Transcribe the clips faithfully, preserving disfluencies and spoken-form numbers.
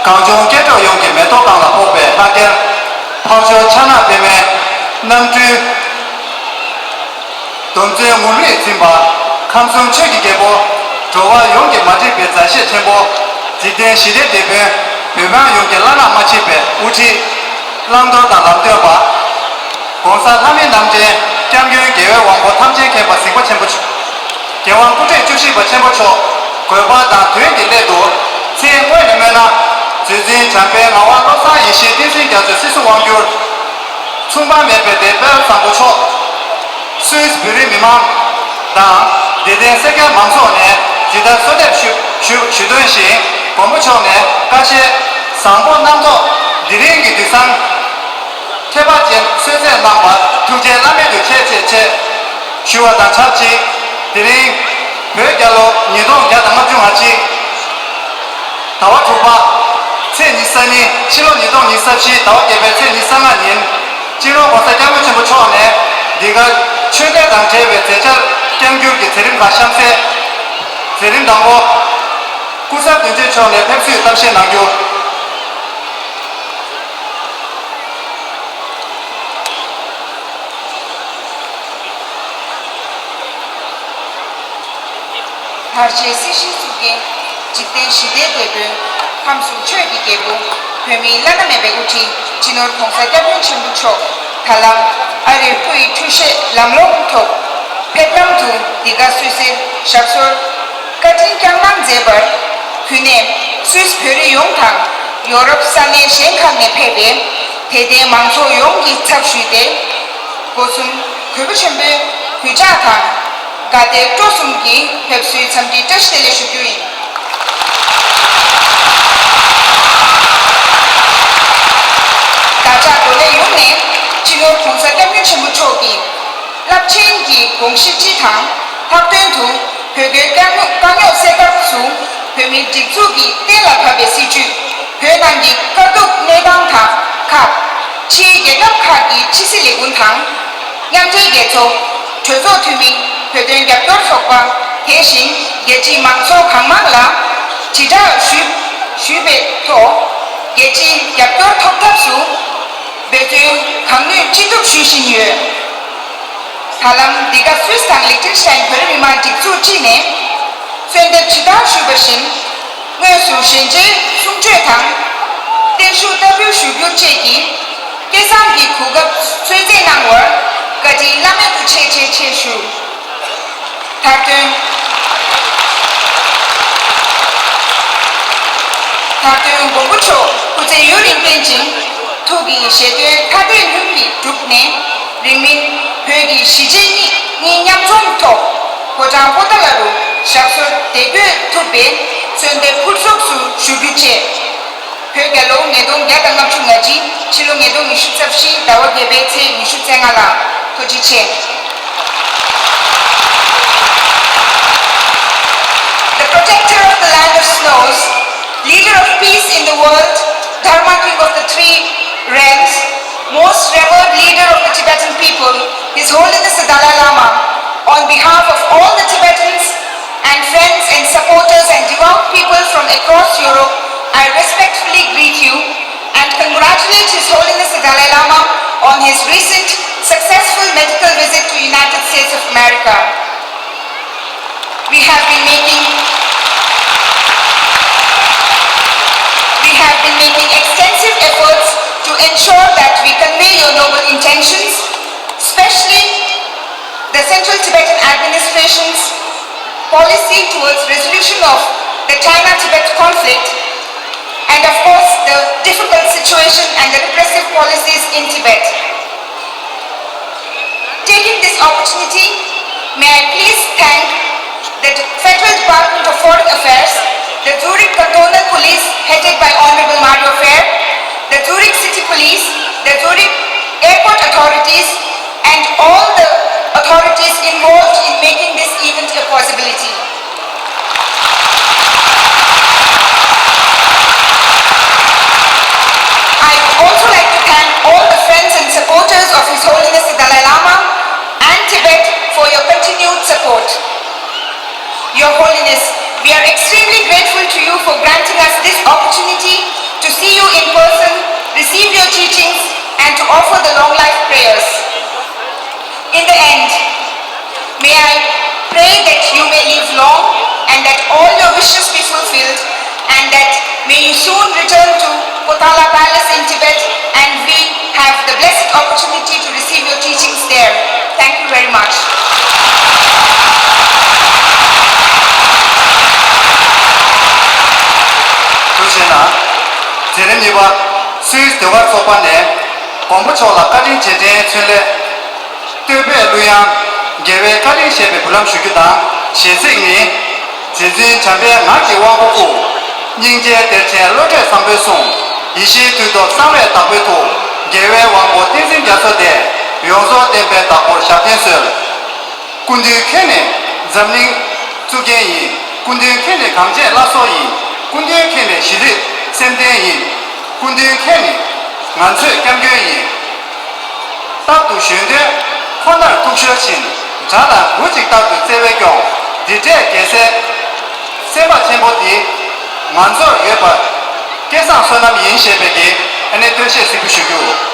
གངས་ལྗོངས་སྐྱེ་འགྲོ་ཡོངས་ཀྱི་མེ་ཏོག་གང་ལ་ཕོག་པའི་ལྷ་སྐལ། འཕགས་མཆོག་ཕྱག་ན་པདྨའི་རྣམ་སྤྲུལ། སྡོམ་བརྩོན་ངུར་སྨྲིག་འཛིན་པ། ཁམས་གསུམ་ཆོས་ཀྱི་རྒྱལ་པོ། འགྲོ་བ་ཡོངས་ཀྱི་མ་འདྲིས་པའི་མཛའ་བཤེས་ཆེན་པོ། འཇིག་རྟེན་ཞི་བདེའི་དེད་དཔོན། བོད་འབངས་ཡོངས་ཀྱི་བླ་ན་མ་མཆིས་པའི་དབུ་ཁྲིད། བླང་དོར་དང་ལམ་སྟོན་པ། ༸གོང་ས་ལྷ་མི་རྣམ་འདྲེན་སྐྱབས་མགོན་རྒྱལ་བའི་དབང་པོ་ཐམས་ཅད་མཁྱེན་པ་གཟིགས་པ་ཆེན་པོ་མཆོག་རྒྱལ་དབང་སྐུ་ཕྲེང་བཅུ་བཞི་པ་ཆེན་པོ་མཆོག་དགོས་པ་དང་དོན་གྱི་སླད་དུ་ཚེ་སྔོན་ནས་སྨོན་ལམ། མཛོད་འཛིན་བྱམས་པའི་ངག་དབང་བློ་བཟང་ཡེ་ཤེས་བསྟན་འཛིན་རྒྱ་མཚོའི་སྲིད་གསུམ་དབང་བསྒྱུར། མཚུངས་པ་མེད་པའི་དད་པ་བཟང་པོ་མཆོག་སུད་སི་བོད་རིགས་མི་མང་དང་དད་ལྡན་སེར་སྐྱ་མང་ཚོགས་ནས་ཇི་ལྟར་གསོལ་འདེབས་ཞུ་ཞུ་ཞུ་དོན་བཞིན་མགོན་པོ་མཆོག་ནས་བཀའ་བཞིན་བཟང་པོ་རྣམ་རྟོག་འདི་རིང་གི་དུས་བཟང་ཁྱད་པར་ཅན་གསོལ་སྩལ་གནང་བར་ཐུགས་རྗེ་བླ་མེད་དུ་ཆེ་ཆེ་ཆེ་ཞུ་བ་དང་ཆབས་ཅིག་དེ་རིང་བོད་རྒྱལ་ལོ་ཉིས་སྟོང་བརྒྱ་དང་ལྔ་བཅུ་ང་གཅིག་ཟླ་བ་དྲུག་པ། ཚེས་ཉི་ཤུ་རྩ་གཉིས། ཕྱི་ལོ་ཉིས་སྟོང་ཉི་ཤུ་རྩ་བཞི་ཟླ་བ་བརྒྱད་པའི་ཚེས་ཉི་ཤུ་རྩ་ལྔ་ཉིན། སྤྱི་ནོར་༸གོང་ས་༸སྐྱབས་མགོན་ཆེན་པོ་མཆོག་ནས་འདི་གར་ཆོས་འབྲེལ་དང་འབྲེལ་བའི་མཛད་འཆར་བསྐྱངས་རྒྱུར་གྱི་མཛད་རིམ་ཁག་གཤམ་གསལ། མཛད་རིམ་དང་པོ། སྐུ་ཚབ་དོན་གཅོད་མཆོག་ནས་ཕེབས་བསུའི་གཏམ་བཤད་གནང་རྒྱུ། ལྷར་བཅས་སྲིད་ཞིའི་གཙུག་རྒྱན། འཇིག་རྟེན་ཞི་བདེའི་དེད་དཔོན། ཁམས་གསུམ་ཆོས་ཀྱི་རྒྱལ་པོ། བོད་མིའི་བླ་ན་མེད་པའི་དབུ་ཁྲིད་སྤྱི་ནོར་༸གོང་ས་༸སྐྱབས་མགོན་ཆེན་པོ་མཆོག་ད་ལམ་ཨ་རིར་སྐུ་ཡི་འཁྲུལ་བཞེས་ལམ་ལྷོང་ཐོག་ཕེབས་ལམ་དུ་འདི་ག་སུད་སིར་ཞབས་སོར་བཀའ་དྲིན་བསྐྱངས་གནང་མཛད་པར་གུས་ནས་སུད་སི་བོད་རིགས་ཡོངས་དང་ཡོ་རོབ་ས་གནས་གཞན་ཁག་ནས་ཕེབས་པའི་དད་ལྡན་མང་ཚོགས་ཡོངས་ཀྱི་ཚབ་ཞུས་ཏེ། སྒོ་གསུམ་གུས་པ་ཆེན་པོས་གུས་ཕྱག་དང་དགའ་དད་སྤྲོ་གསུམ་གྱིས་ཕེབས་བསུའི་འཚམས་འདྲི་བཀྲ་ཤིས་བདེ་ལེགས་ཞུ་རྒྱུ་ཡིན། བདག་ཅག་བགྲོ་གླེང་ཡོངས་ནས་སྤྱི་ནོར་༸གོང་ས་༸སྐྱབས་མགོན་ཆེན་པོ་མཆོག་གི་རླབས་ཆེན་གྱི་དགོངས་གཞི་སྤྱི་དང་ལྷག་དོན་དུ་བོད་རྒྱའི་དཀའ་རྙོག་དཀའ་རྙོག་སེལ་ཐབས་སུ་བོད་མིའི་སྒྲིག་འཛུགས་ཀྱི་གཏན་ལ་ཕབ་པའི་སྲིད་བྱུས། བོད་ནང་གི་དཀའ་སྡུག་གནས་སྟངས་དང་ཁག་ཕྱིའི་རྒྱལ་ཁབ་ཁག་གི་ཕྱི་སྲིད་ལས་ཁུངས་དང་། མཉམ་འབྲེལ་རྒྱལ་ཚོགས། གྲོས་ཚོགས་འཐུས་མི། བོད་དོན་རྒྱབ་སྐྱོར་ཚོགས་པ། དེ་བཞིན་རྒྱལ་སྤྱིའི་མང་ཚོགས་གང་མང་ལ་དྲིལ་བསྒྲགས་ཞུས་ཞུས་པའི་ཐོག་རྒྱལ་སྤྱིའི་རྒྱབ་སྐྱོར་ཐོབ་ཐབས་སུ་འབད་བརྩོན་གང་ནུས་ཅི་ཐུབ་ཞུས་བཞིན་ཡོད། ད་ལམ་འདི་ག་སུད་སི་དང་ལིག་ཏེན་ཤི་ཏན་བོད་རིགས་མི་མང་སྒྲིག་འཛུགས་སྤྱི་ནས་གསོལ་འདེབས་ཇི་ལྟར་ཞུས་པ་བཞིན། དངོས་སུ་ཞལ་མཇལ་གསུང་ཆོས་དང་། བརྟན་བཞུགས་བསྟར་འབུལ་ཞུ་རྒྱུ་བཅས་ཀྱི་སྐལ་བཟང་གི་གོ་སྐབས་གསོལ་སྩལ་གནང་བར་བཀའ་དྲིན་བླ་མེད་དུ་ཆེ་ཆེ་ཆེ་ཞུ། མཐར་དོན། མཐར་དོན་མགོན་པོ་མཆོག་སྐུ་ཚེ་ཡུན་རིང་བརྟན་ཅིང་། ཐུགས་ཀྱི་བཞེད་དོན་ཐ་དད་ལྷུན་གྱིས་གྲུབ་ནས། རིང་མིན་བོད་ཀྱི་གཞིས་བྱེས་གཉིས་གཉིས་མཉམ་འཛོམས་ཐོག་ཕོ་བྲང་པོ་ཏཱ་ལ་རུ་ཞབས་སོར་བདེ་འགོད་ཐུབ་པའི་གསོལ་འདེབས་ཕུར་ཚོགས་སུ་ཞུ་རྒྱུ་བཅས། བོད་རྒྱལ་ལོ་ཉིས་སྟོང་བརྒྱ་དང་ལྔ་བཅུ་ང་གཅིག་ཕྱི་ལོ་ཉིས་སྟོང་ཉི་ཤུ་རྩ་བཞི་ཟླ་བ་བརྒྱད་པའི་ཚེས་ཉི་ཤུ་རྩ་ལྔ་ལ། ཐུགས་རྗེ་ཆེ། The protector of the land of snows, leader of peace in the world, Dharma king of the three realms, most revered leader of the Tibetan people, His Holiness the Dalai Lama, on behalf of all the Tibetans and friends and supporters and devout people from across Europe, I respectfully greet you and congratulate His Holiness the Dalai Lama on his recent successful medical visit to United States of America. We have been making, we have been making extensive efforts to ensure that we convey your noble intentions, especially the Central Tibetan Administration's policy towards resolution of the China-Tibet conflict, and of course the difficult situation and the repressive policies in Tibet. Taking this opportunity, may I please thank the Federal Department of Foreign Affairs, the Zurich Cantonal Police headed by Honorable Mario Fehr, the Zurich City Police, the Zurich Airport authorities, and all the authorities involved in making this event a possibility. I would also like to thank all the friends and supporters of His Holiness the Dalai Lama and Tibet for your continued support. Your Holiness, we are extremely grateful to you for granting us this opportunity to see you in person, receive your teachings, and to offer the long life prayers. In the end, may I pray that you may live long and that all your wishes be fulfilled, and that may you soon return to Potala Palace in Tibet and we have the blessed opportunity to receive your teachings there. Thank you very much. ཐུགས་རྗེ་གནང་། མཛད་རིམ་གཉིས་པ། སུད་སི་ཟློས་གར་ཚོགས་པ་ནས་མགོན་པོ་མཆོག་ལ་བཀའ་དྲིན་རྗེས་དྲན་མཚོན་སླད། བསྟོད་པའི་གླུ་དབྱངས། རྒྱལ་བའི་བཀའ་དྲིན་ཞེས་པའི་འབུལ་ལམ་ཞུ་རྒྱུ་དང་། གཞས་ཚིག་ནི། རྗེ་བཙུན་བྱམས་པའི་ངག་གི་དབང་པོ་སྐུ། སྙིང་རྗེའི་གཏེར་ཆེན་བློ་གྲོས་བཟང་པོའི་གསུང་། ཡེ་ཤེས་མཐུ་སྟོབས་གསང་བའི་བདག་པོའི་ཐུགས། རྒྱལ་བའི་དབང་པོ་བསྟན་འཛིན་རྒྱ་མཚོ་དེས། ཡོངས་རྫོགས་བསྟན་པའི་བདག་པོར་ཞབས་བརྟན་གསོལ། སྐུ་མདུན་ཁྱེད་ནི་འཛམ་གླིང་གཙུག་རྒྱན་ཡིན། སྐུ་མདུན་ཁྱེད་ནི་གངས་ཅན་བླ་སྲོག་ཡིན། སྐུ་མདུན་ཁྱེད་ནི་གཞིས་ལུས་སེམས་ལྡན་ཡིན། སྐུ་མདུན་ཁྱེད་ནི་ང་ཚོའི་སྐྱབས་མགོན་ཡིན། རྟག་ཏུ་གཞོན་དོན་ཁོ་ནར་ཐུགས་ཤོར་ཕྱིན། དགྲ་དང་བུ་གཅིག་ལྟར་དུ་བརྩེ་བས་སྐྱོང་། འདི་འདྲའི་རྒྱལ་སྲས་སེམས་དཔའ་ཆེན་པོ་འདི་ང་ཚོར་ཡོད་པ་སྐལ་བཟང་བསོད་ནམས་ཡིན་ཞེས་པའི་གི་ཨ་ནེ་སྟོན་བཤད་གཟིགས་འབུལ་ཞུ་རྒྱུ།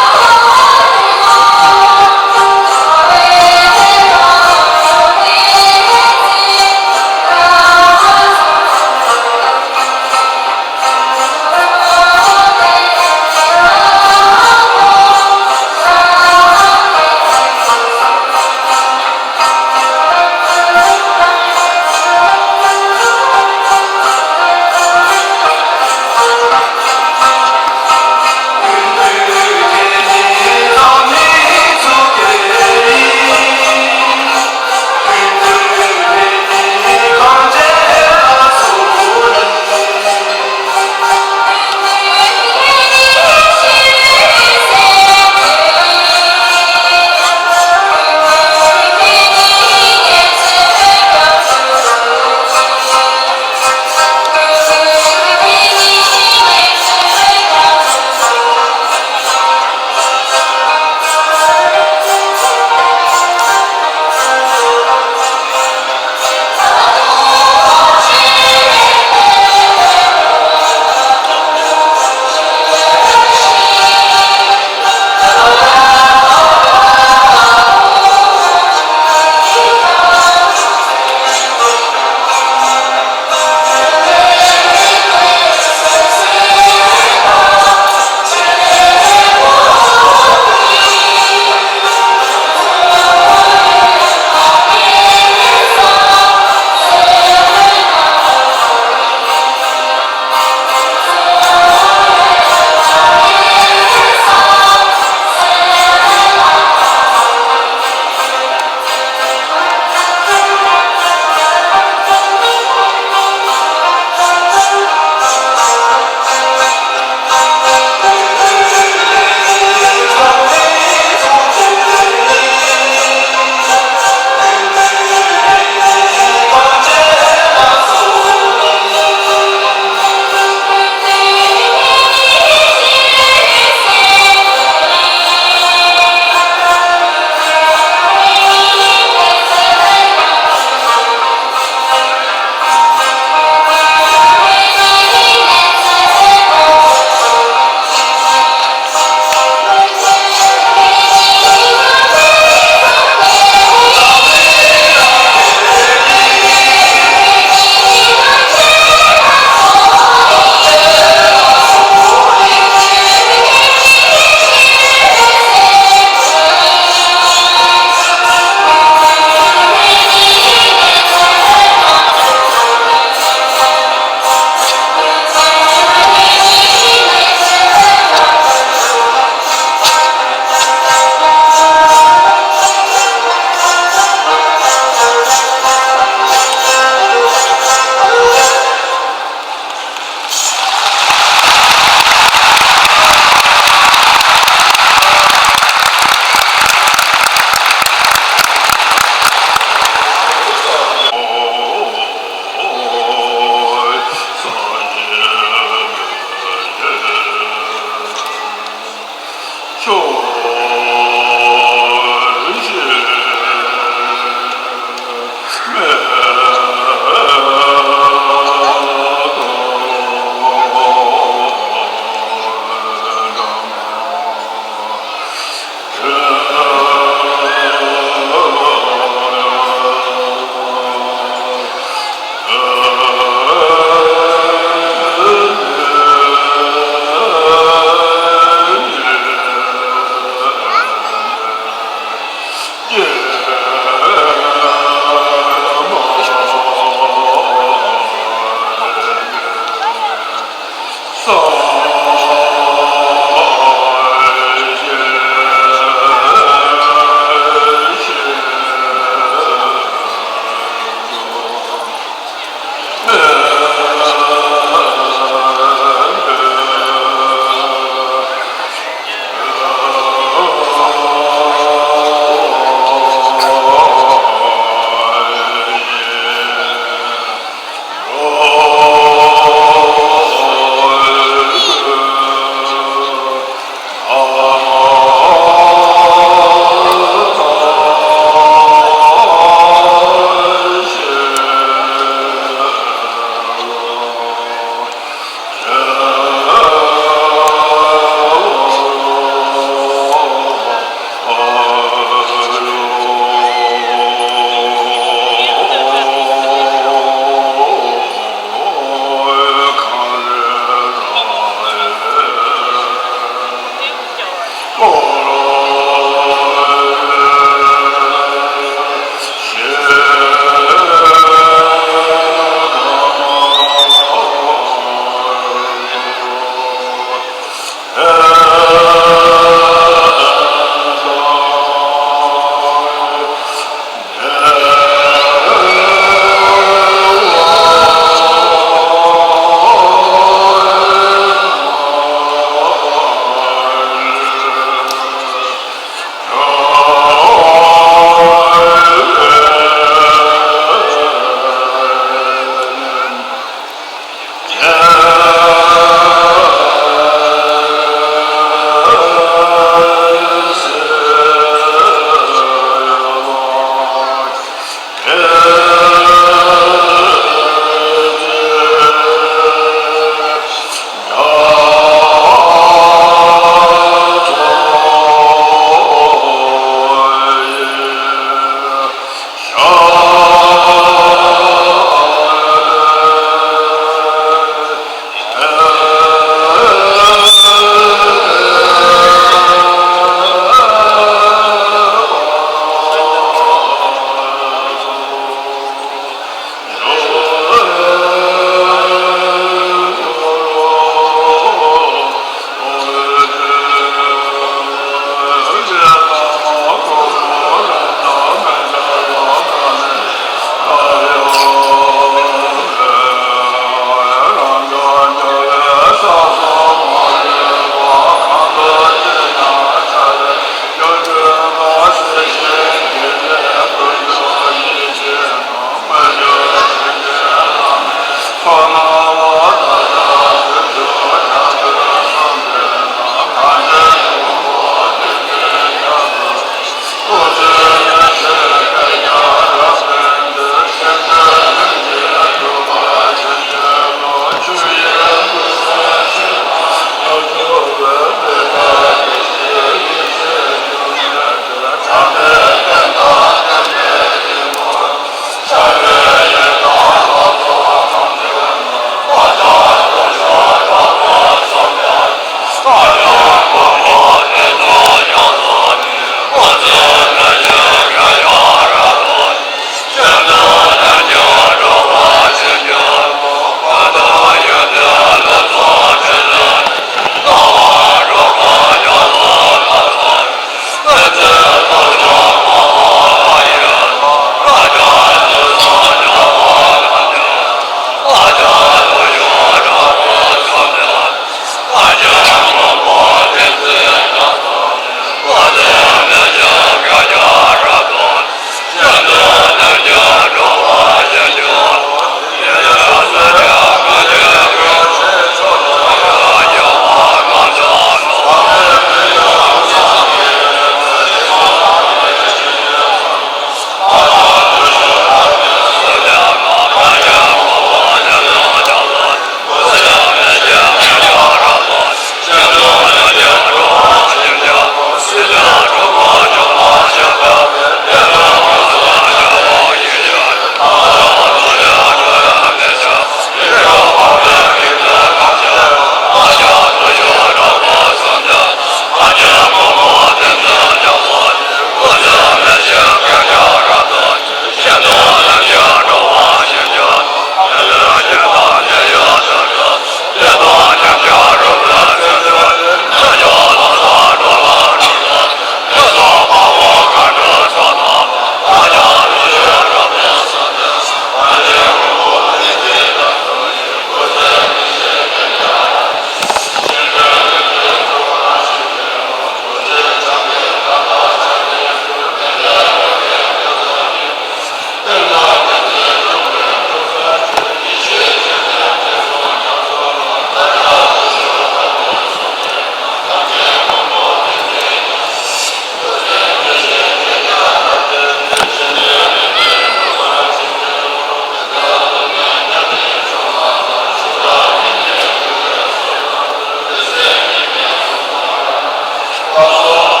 གཙོ་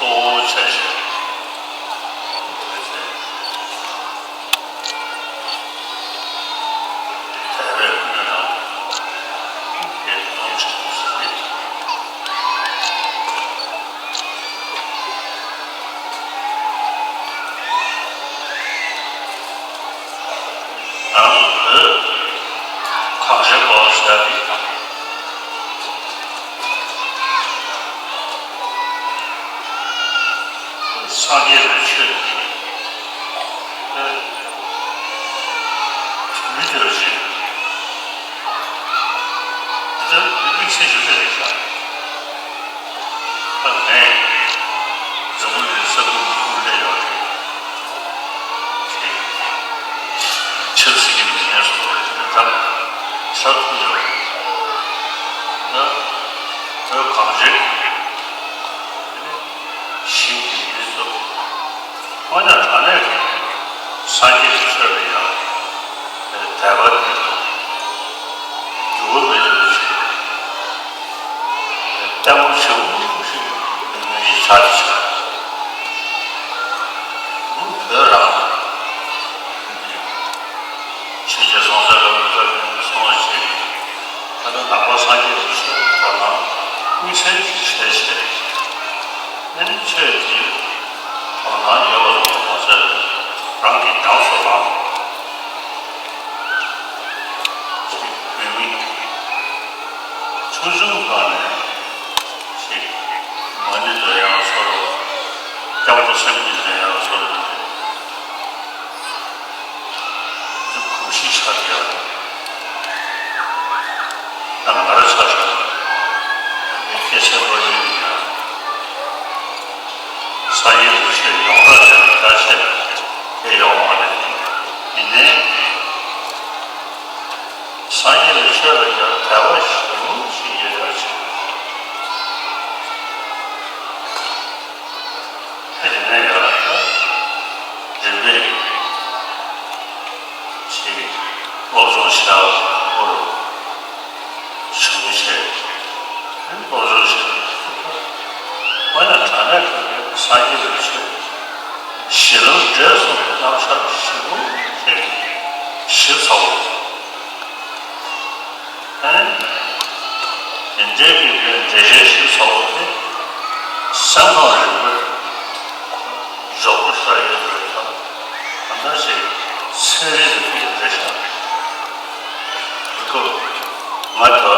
བོ་ཆ་བཞག་དེ་ཚེ་དད་པའི་ཀུན་སློང་དེ་ཡོངས་སུ་གྲུབ་ཟིན་པས། ང་ཚོ་བོད་གངས་ཅན་པ་ཟེར་ཡ་འདི། སངས་རྒྱས་པའི་ཆོས་འདི་ཨེ་མི་དེ་ལ་བྱེད། འདི་ལྟར་དམིགས་བསལ་ཞིག་རེད་ཤག་ད་ངས་འཛམ་བུ་གླིང་ས་ཁུལ་མི་ཁུལ་སླེབས་ཡོང་དུས། ཆབ་སྲིད་ཀྱི་མི་སྣ་སོགས་ལ་ད་ལྟ་ཐུག་ཡོད་རེད། ད་བོད་གངས་ཅན་གྱི་ཞིང་གི་མི་ཚོ་དངོས་གནས་དྲང་གནས་ཀྱི་སངས་རྒྱས་ཀྱི་ཆོས་ལ་ཡང་དད་པ་འདི་དང་འགྱུར་བ་མེད་པའི་ཆེད་ལྟད་མོ་ཆེན་པོ་ཞིག་ཡིན་པའི་ཆ་དེ་ཆགས། བོད་རང་ཆོས་རྒྱལ་སྲོང་བཙན་སྒམ་ ཆུང་ཆུང་སྒང་ནས་ཅིག་མ་ཎི་འདོན་ཡག་སོགས། སྐྱབས་འགྲོ་སེམས་བསྐྱེད་འདོན་ཡག་སོགས། གོམས་གཤིས་ཆགས་ཀྱི་ཡོད། ད་ང་རང་ཆ་བཞག་ན་སྐད་ཆ་པ་ཡིན་ཡང་སངས་རྒྱས་ཀྱི་ཆོས་ཡོངས་གྲགས་ཆགས་ནས་ད་བཤད་དེ་ཡོང་བ་རེད། ཡིན་ནའི། སངས་རྒྱས་ཀྱི་ཆོས་ལ་ཡང་དད་པ་ཞེ་པོ་ཞིག་ཡོད་པ་ཞིག་དེ་ནས་ཡང་རིམ་པས་ཅིག་སློབ་སྦྱོང་བྱ་བ་སྐོར་བྱུང་བྱས། སློབ་སྦྱོང་བྱས། དངོས་གནས་དྲང་གནས་ཀྱི་སངས་རྒྱས་ཀྱི་ཆོས་གཞི་ལམ་འབྲས་གསུམ་གྱི་རྣམ་གཞག་ཞེ་པོ་ཅིག་ཞིབ་ཚགས་པོ། ཨ་ནི། དེ་འདྲའི་གི་འགྲེལ་བཤད་ཞིབ་ཚགས་པོ་དེ་སེམས་ཁམས་རིག་པའི་འཇོག་པོ་ཤར་ཡོད་པའི་ཐོག་གང་ལྟར་ཞིག་ཚན་རིག་གི་ཐོག་འགྲེལ་བཤད་རིག་པ་ང་ཚོ།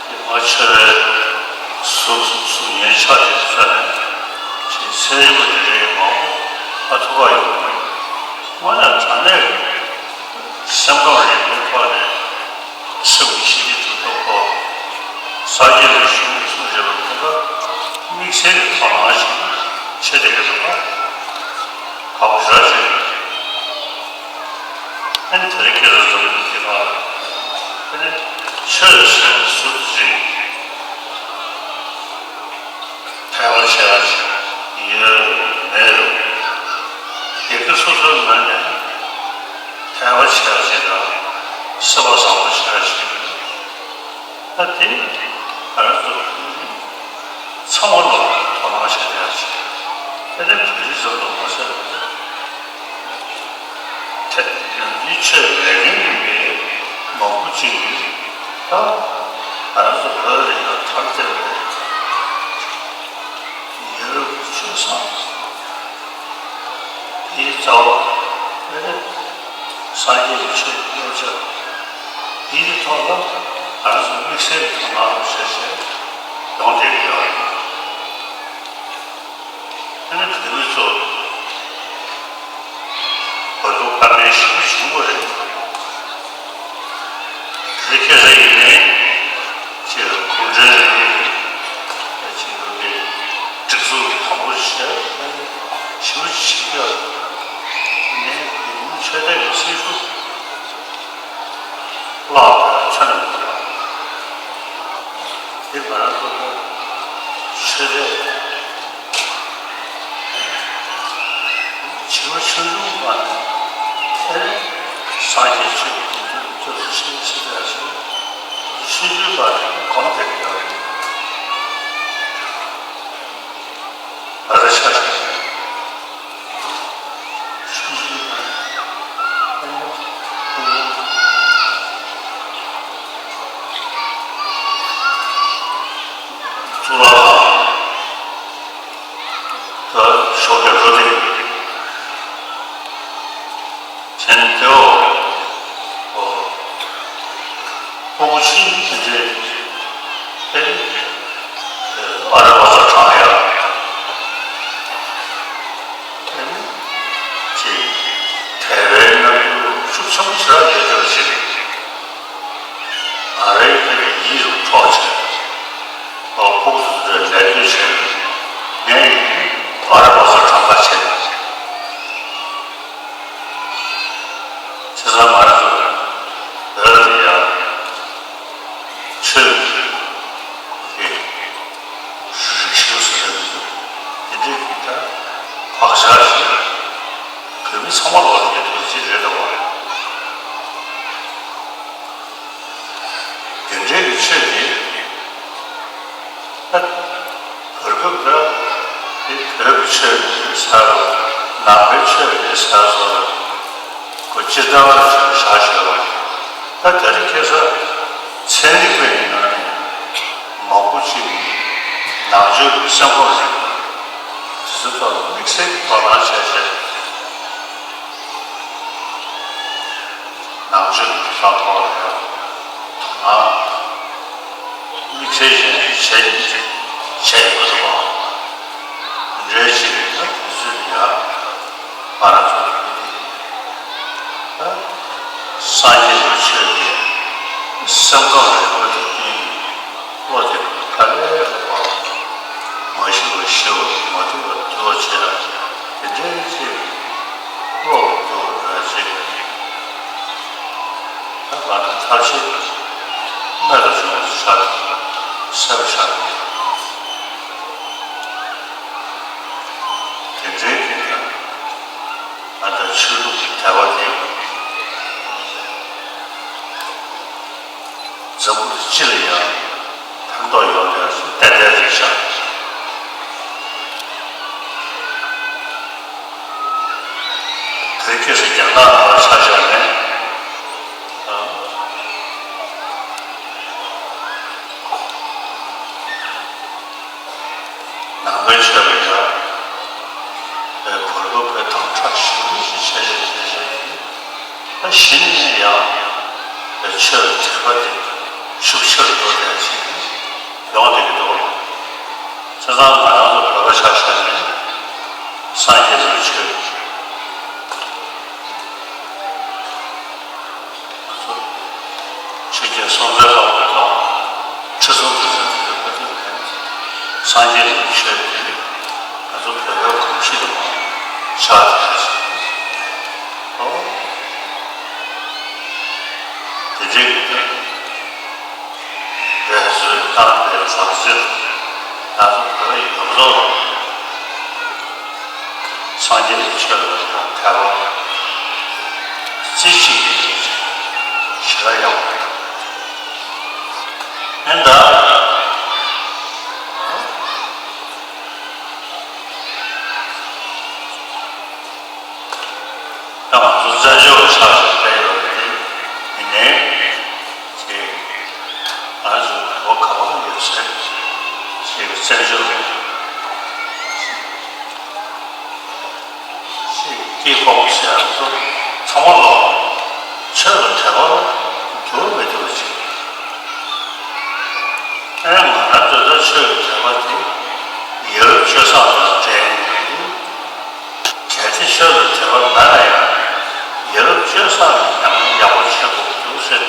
དེ་མ་ཆོས་པའི་གཟུགས་གཟུགས་བརྙན་ཆ་ཞིག་བཙལ་ནས་ཅིག་ཚན་རིག་པ་དེ་འདྲའི་མང་པོ་ཧ་ཐུག་པ་ཡོད་མ་རེད། དངོས་གནས་དྲང་གནས་སེམས་ཁམས་རིག་པའི་ཐོག་ནས་སེམས་ཀྱི་ཤེས་ཀྱི་གྲུབ་ཐོབ་ཐོག་སངས་རྒྱས་ཀྱི་གཞུང་གསུངས་བཞག་པའི་ཁོ་ཐག་དམིགས་བསལ་གྱི་ཐོག་ནང་བཞིན་བྱེད་བསྡད་ཀྱི་འདུག་པ། གང་ཞར་བྱེད་ཀྱི། ཨ་ནི་དེ་རིང་ཁྱེད་རང་ཚོ་གི་དེ་ག་ཨ་ནི་ཆོས་ཟེར་ཟུར་ཅིག་ཕལ་པ་ཆེ་བ་ཅིག་ཡོད་མེད་རུང་། ཡི་གེ་སོ་སོའི་ངོས་ནས་ཕལ་པ་ཆེ་བ་ཅིག་དང་སེམས་པ་བཟང་པོ་ཆེ་བ་ཅིག་ད་དེ་ང་རང་ཚོ་ཚང་མ་ལ་དོ་སྣང་བྱེད་ཡག་ཅིག་དེ་ནས་བོད་རིགས་ཚོ་ལ་མ་ཟད་ཐད་ཡང་མི་ཆོས་ལས་འགན་ཡིན་པའི་མང་པོ་ཅིག་ཡིན། ད་ང་རང་ཚོ་བོད་ལ་ཡང་ཐམས་ཅད་ལ་ཡོད་ཆོས་བཟང་དེའི་རྩ་བ་དེ་ནི་སངས་རྒྱས་ཀྱི་ཆོས་ཀྱི་བསླབ་བྱ་འདིའི་ཐོག་ལ་ང་རང་ཚོ་དམིགས་བསལ་གྱི་དོ་སྣང་བྱས་བྱས་ཡོང་བསྡད་ཀྱི་ཡོད་རེད། དེ་ནི་བོད་མི་ཚོ་བོད་ཐོག་དཀའ་ངལ་ཞེ་པོ་བྱུང་བ་རེད། དེ་སྐད་ཆ་ཡིན་ནའི་ཅིག་གུང་ཁྲན་རིང་ལུགས་ཀྱི་ཅིག་ལུགས་ཀྱི་སྒྲིག་འཛུགས་ཀྱི་དམ་པོ་བྱས་ཞེ་པོ་བྱེད་ཀྱི་ཡོད་རེད། དེ་ནས་བོད་མི་ཆོས་དད་ཀྱི་སེམས་ཤུགས་བརླག་པའི་ཚོད་ནས་མི་འདུག་པ། དེ་ང་རང་ཚོ་ལ་ཆོས་དད་བྱིས་པ་ཆུང་ཆུང་སྒང་ནས་ཨེ་སངས་རྒྱས་ཆོས་ཀྱི་དགེ་འདུན་སྐྱབས་སུ་མཆི་མཆི་བ་ཞིག་ཆུང་ཆུང་སྒང་ནས་གོམས་བསྡད་ཀྱི་ཡོད་རེད། ང་རང་ཆ་བཞག་ན་ཆུང་ཆུང་སྒང་ནས་ཨེ་གཙུག་ལག་ཁང་། ད་ཞོགས་ཀས་འགྲོ་དེ་བྱས་ནས་དེའོ། ཨོ། ཕྲུ་གུ་ཆུང་ཆུང་དེ་འདྲས་དེ་ཨ་རི་བ་ཚོ་དྲངས་ཡག་དེ་ནི་ཅིག་དད་པའི་རྣམ་འགྱུར་ཤུགས་ཆེན་པོ་ཞེ་དྲག་ཡོད་ཀྱང་ཞིག་རེད། ང་རའི་ཁ་ནས་ཡིད་རུ་འཕྲོག་བྱས། ཨོ། ཕྲུ་གུ་ཚོ་ལ་ལད་ཟློས་བྱས་ནས་ངས་ཡིན་ཨ་རི་བ་ཚོ་གྲངས་ཀ་བྱས་ནས། བྱས་ཙང་ང་རང་ཚོ་བོད་ལ་ཡང་ཆོས་ཀྱི་རིག་གཞུང་ཟེར་ན་འདུག་དེ་འདྲའི་གི་ད་བག་ཆགས་ཤིག་བོད་མི་ཚང་མ་ལ་ཡོད་པ་ཅིག་རེད་འདུག་བ། དེ་འདྲའི་གི་ཆོས་དེ་ད་བར་སྐབས་འདིར་དེ་བོད་ཀྱི་ཆོས་རེད་ཟེར་རོ། ནང་པའི་ཆོས་རེད་ཟེར་སོང་རོ། ཁོ་སྤྱིར་བཏང་ལ་ཆོས་བཞག་ཤོད་རོ། ད་དེ་རིང་ཁ་སང་ཚན་རིག་པའི་ནང་ནས་མང་པོ་ཅིག་གིས་ནང་ཆོས་ཀྱི་སེམས་ཁམས་རིག་པ་དེ་ཚོའི་ཐོག་ལ་དམིགས་བསལ་གྱི་དོ་སྣང་བྱས་བྱས། ནང་ཆོས་ཀྱི་ལྷག་ཐོག་ལ་ཡང་དོ་ དམིགས་བསལ་གཞན་གྱི་བྱས་བྱས་ཡོད་པ། འདྲའི་ཕྱིར་ན་དུས་ཚོད་ཡང་མ་ར་ཚོད་ཀྱི་སངས་རྒྱས་ཀྱི་ཆོས་ཀྱི་སེམས་ཁམས་རིག་པ་དེ་བསྟན་བློ་དེ་ག་ལེར་ལ་བ་མ་ཤི་བ་ཤི་བ་མ་ཐུབ་པ་ཐུབ་པ་བྱས་ན་དེ་འདྲའི་ཚེ་བློ་ལ་འགྱུར་བ་འདྲ་ཅིག་ད་ང་ཚོ་ཐབས་ཤེས་རྨད་དུ་བྱུང་བ་ཆགས་སེམས་ཆགས་དེ་འདྲའི་གི་ང་ཚོ་ཆོས་ལུགས་ཀྱི་དད་པ་དེ། འཛམ་བུ་གླིང་སྤྱི་ལ་ཡང་ཕན་ཐོགས་ཡོང་ཡ་ཏན་ཏན་རེད་ཤག་དེ་སྐད་ཆ་རྒྱག་སྟངས་ལ་ཆ་བཞག་ནས། ནང་པའི་ཆོས་ལ་ཡང་བོད་པ་པའི་དམ་དྲག་ཞེ་པོ་ཞིག་བྱས་བྱས་བྱས་བྱས་ད་གཞི་ནས་ཡང་ཆོས་ལ་དད་པ་དེ་ཤུགས་ཆེ་རུ་འགྲོ་བསྡད་ཅིག་ཡོང་བསྡད་ཀྱི་འདུག་བྱས་ཙང་ང་རང་ཚོ་བོད་པ་ཆ་བཞག་ནས་སངས་རྒྱས་པའི་ཆོས། ཆོས་ཀྱི་སྲོལ་འཛིན་སློབ་དཔོན་དང་ཁྲི་སྲོང་ལྡེ་བཙན་དེ་ཚོའི་བཀའ་དྲིན་ལས་སངས་རྒྱས་ཀྱི་ཆོས་དེ་ང་ཚོ་བོད་པའི་གོམས་གཤིས་ལ་ཆགས་ཏེ་ཨོ། དེ་འདྲའི་གི་དེ་འབད་རྩོལ་བཏང་བའི་རང་བཞིན་ང་ཚོ་བོད་པའི་ཡོངས་རྫོགས་ལ། སངས་རྒྱས་ཀྱི་ཆོས་ལ་དད་པ་རྩེ་གཅིག་ཡིན་ཞེ་དྲག་ཡག་པོ་རེད། ཨེ་ད། ད་ང་ཚོ་བཙན་བྱོལ་ལ་ཆགས་ཀྱི་བསྡད་ཡོད་པ་དེ་ཡིན་ནའི། ཅེས། ང་ཚོ་བོད་པ་ག་པར་ཡོད་ཚད་ཅེས་བཙན་བྱོལ་ཅེས་སྐྱེས་ཕོ་མོ་ཟེར་ཡག་ཚོ་ཚང་མ་ལོ་ཆོས་ལ་དད་པ་འགྱུར་མི་ཐུབ་པ་ཅིག་ཨེ་ང་རང་ཚོ་ད་ཆོས་ལ་དད་པ་དེ་ཡ་རབས་སྤྱོད་བཟང་དང་འབྲེལ་ནས། གལ་ཏེ་ཆོས་ལ་དད་པ་མེད་ན་ཡང་ཡ་རབས་སྤྱོད་བཟང་གི་ཉམས་མྱོང་ཡག་པོ་བྱེད་དགོས་འདུག་ཟེར་ང་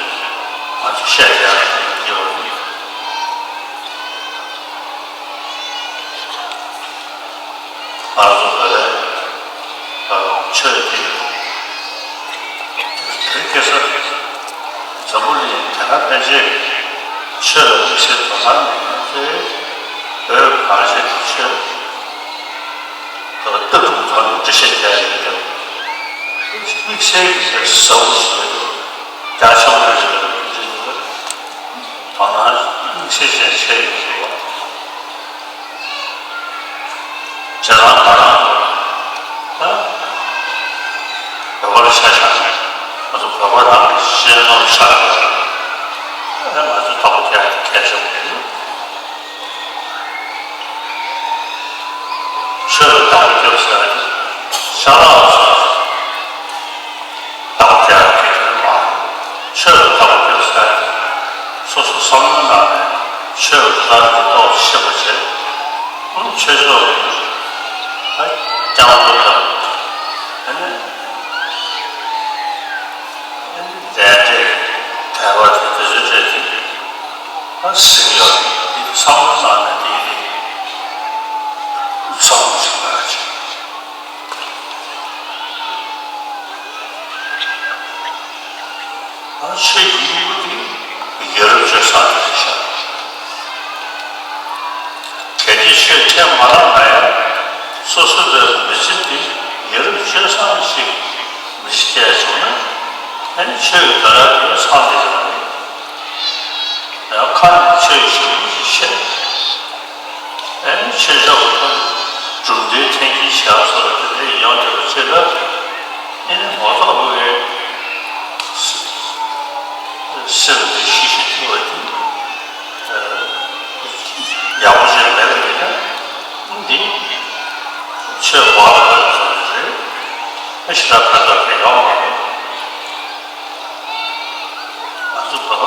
ཚོ་བཤད་བསྡད་ཡག་ཡོད་རེད། ང་ཚོ་བོད་པའི་ཆོས་འདི་དེ་སྐད་ཆ། འཛམ་བུ་གླིང་དེ་སྔ་ཕན་ཆད་ཆོས་ལ་དམིགས་བསལ་དོ་སྣང་མེད་མཁན་ཚོས་བོད་གངས་ཅན་གྱི་ཆོས་ལ་ལྟ་གྲུབ་ཐོག་ནས་འགྲེལ་བཤད་རྒྱག་ཡག་དེ་དམིགས་བསལ་གྱི་ཟབ་པོ་ཞིག་རྒྱ་ཆེན་པོ་ཞིག་དོ་སྣང་དམིགས་བསལ་ཅན་བྱས་ཡོད་འདུག་བྱས་ཙང་ང་རང་ད་བོད་པ་ལ་ཆ་བཞག་ན་ང་ཚོ་བོད་པ་རང་གི་གཞན་ནོར་ཆགས་ཡོད་རེད། ང་ཚོ་དོགས་པ་རྒྱག་གལ་ཆེན་པོ་རེད། ཆོས་ལ་བདག་པོ་རྒྱབ་ཟེར་ཡག་ཅ་ལག་ཚོ། བདག་པོ་རྒྱག་ཡག་གི་དོན་མ། ཆོས་ལ་བདག་པོ་རྒྱབ་ཟེར་ཡག་སོ་སོ་བསམ་བློའི་ནང་ནས་ཆོས་ལ་བདག་གི་ཏོག་ཙམ་ཤེས་པ་བྱས། ཨང་ཆོས་ཕྱོགས་ཀྱི་ཨ་སྐྱབས་འགྲོ་དང་། ཨ་ནི་ཨ་ནི་ལས་འབྲས་དད་པ་དེ་དེ་ཚོའི་གྲས་དེ་ཨ་ཟིན་ཡོད་དེ་བསམ་བློའི་ནང་ནས་དེ་བསམ་བློ་ཞིག་གཏོང་ཡག་ཅིག་ཆོས་ཀྱི་དངོས་པོ་དེ་ཡ་རབས་སྤྱོད་བཟང་རེད་ཤག་གལ་ཏེ་ཆོས་ཁས་མ་བླངས་ན་ཡང་སོ་སོ་པའི་མི་ཚེ་དེ་ཡ་རབས་སྤྱོད་བཟང་ཞིག་མི་ཚེ་སྐྱེལ་བྱུང་ན་ཨ་ནི་ཆོས་ཀྱི་དོན་དག་དེ་ཚང་བསྡད་ཀྱི་རེད། ཡང་ཁ་ནས་ཆོས་ཞིབ་མོ་ཞིག་བཤད། ཨེ་ནི་ཆོས་ཕྱོགས་ཀྱི་ཐོག་ནས་གྲུབ་འབྲས་འཐེན་འཁྱེར་བྱ་བ་སོགས་ལ་དེ་འདྲ་ཡོང་ཐུབ་པ་བྱེད་ན། ཨེ་ནི་ངོ་ཐོག་བུ་བའི་སེམས་ཀྱི་ཤེས་བཞིན་ཐུབ་པ་དེ་ཡག་པོ་ཞིག་མེད་པ་ཡིན་ན་འདི་ཆོས་འབག་ལ་ཕན་ཐོགས་ནི་རེད། ཨེ་ཞེ་དྲག་ཕན་ཐོགས་ཀྱི་ཡོད་མ་རེད། ང་ཚོ་བོད་པ།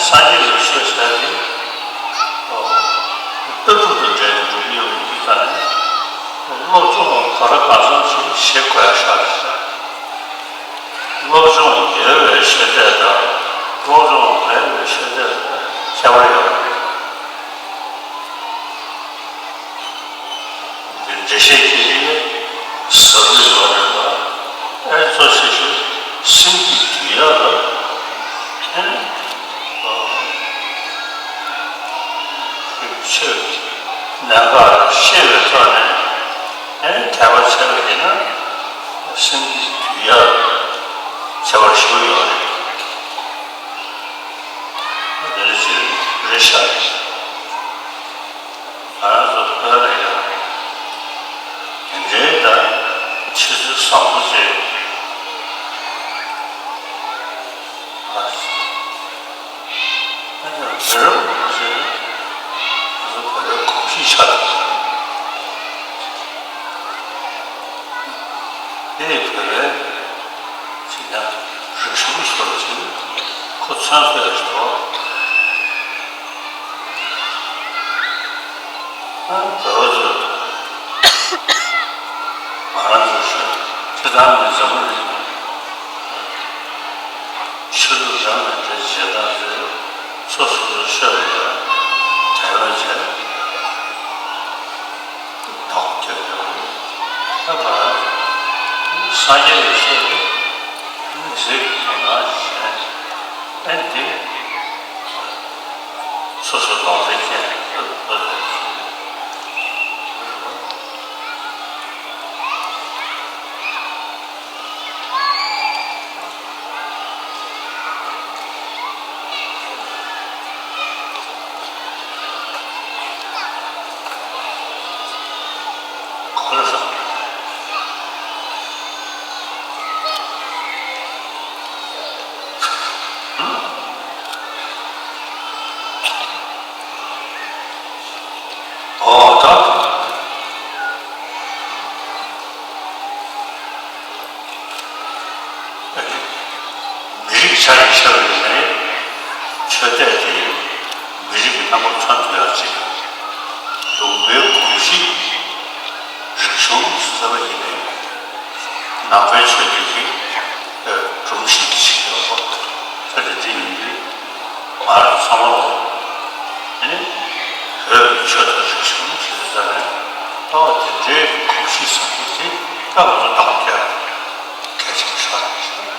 སངས་རྒྱས་ཀྱི་ཆོས་ཟེར་དེ། ལྟ་གྲུབ་དང་འབྲེལ་ནས་འགྲོ་གི་ཡོད་པའི་འདི་ལྟ་ནས། སློབ་སྦྱོང་ག་རེ་གང་འཚམ་ཞིག་བྱེད་དགོས་ཡ་ཤ་རེད། སློབ་སྦྱོང་ཡོད་པའི་ཤེས་ཚད་དང་། སློབ་སྦྱོང་མེད་པའི་ཤེས་ཚད་ལ་ཁྱད་པར་ཡོད་རེད། འགྲེལ་བཤད་ཀྱི་ཟབ་རྒྱས་ཡོད་རེད་པ། ཨེ་གཙོ་ཆེ་ཤོས་སེམས་ཀྱི་གུ་ཡངས་ལ། ཨེ་ཆོས་གནད་འགག་ཤེས་པའི་ཐོག་ནས་ཨེ་དད་པ་བྱས་པ་ཡིན་ན། སེམས་ཀྱི་གུ་ཡངས་ཁྱད་པར་ཞིག་ཡོད་རེད། དེ་འདྲ་ཞིག་རེད་ཤག་ང་རང་ཚོ་བོད་ལ་ཡང་དེ་འདྲའི་ད་ཆུ་ཚོད་བཟང་པོ་ཅིག་ཨ་ཨ་ཅག་མི་རབས་ཅིག་ང་ཚོ་བོད་པའི་གོམས་གཤིས་ཆགས་ཡོད། དེ་ནི་བོད་པའི་ཅིག་ཡང་རིག་གཞུང་སོགས་ཅིག་ཁོ་མཚོན་སོ་ཡ་ཞིག་འདུག་ཨ་བོད་པ་ཚོ་ང་རང་ཚོ་ཤོད་ཅི་ལྟར་མི་འཛམ་བུ་གླིང་ཆོས་ལུགས་རང་ལ་འབྲེལ་བྱེད་སྟངས་ཚོས་སོ་སོ་སོ་ཤོད་ལ་ཡང་དད་པ་བྱས། བདག་སྐྱབས་ཡོད། ད་བར་སངས་རྒྱས་ཀྱི་ཆོས་ནི་མི་ཟེར་གྱི་དོ་སྣང་བྱས། ཨེ་འདི་སོ་སོ་ལག་ལེན་བསྟན་ཡོད་པ་རེད། ཨོ་ད། མི་རིགས་ཆ་ནས་བཤད་པ་ཡིན་ན། ཆོས་དད་དེ་མི་རིགས་ཀྱི་རྣམ་པ་མཚོན་ཐུབ་ཡག་ཅིག་ལུང་པའི་གོམས་གཤིས། རིག་གཞུང་ཟེར་བ་ཡིན་ན། ནང་པའི་ཆོས་ཀྱི་གི་སྒྲོམ་གཞི་གི་ཞིག་ཡོད་པ། ཆོས་དེ་འདི་ཡིན་དུས། ང་རང་ཚང་མ་ལོ། ཨ་ནི་བོད་ཀྱི་ཆོས་དང་རིག་གཞུང་ཞེས་ཟེར་ནས། ད་བ་དེ་འདྲའི་གོམས་གཤིས་བཟང་པོ་དེ་ད་ང་ཚོ་བདག་པོ་རྒྱག་གལ་ཆེན་པོ་ཞིག་རེད།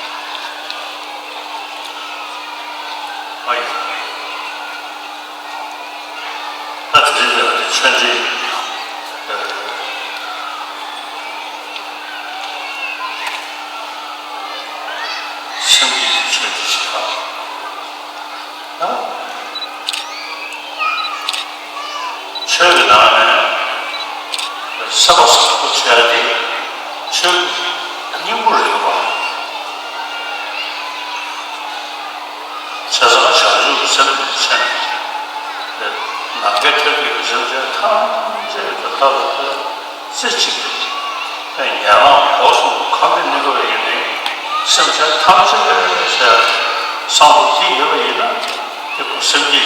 ཨ་ཡིན། ད་དེ་རིང་ལ་ཆོས་འབྲེལ། སེམས་ཀྱི་ཆོས་འབྲེལ་ཞེས་པ། ཆོས་ཀྱི་ནང་ནས་སེམས་པ་བཟང་པོ་བྱས་ཏེ་ཆོས་སྙིང་པོ་རེད་པ། བྱས་ཙང་བྱང་ཆུབ་སེམས་ཀྱི་ཆེན། ནམ་མཁའི་མཐའ་ཀུན་གྱི་སེམས་ཅན་ཐམས་ཅད་ཀྱི་བདག་ཏུ་བཀུར། རྩེ་གཅིག་ཏུ། ཡན་ལག་སྒོ་གསུམ་གང་གི་གནས་སྐབས་ཡིན་ནའི་སེམས་ཅན་ཐམས་ཅད་ཟེར་བསམ་བློ་དེ་ཡོད་པ་ཡིན་ན། དེ་ཁོ་སེམས་བསྐྱེད་ཀྱི་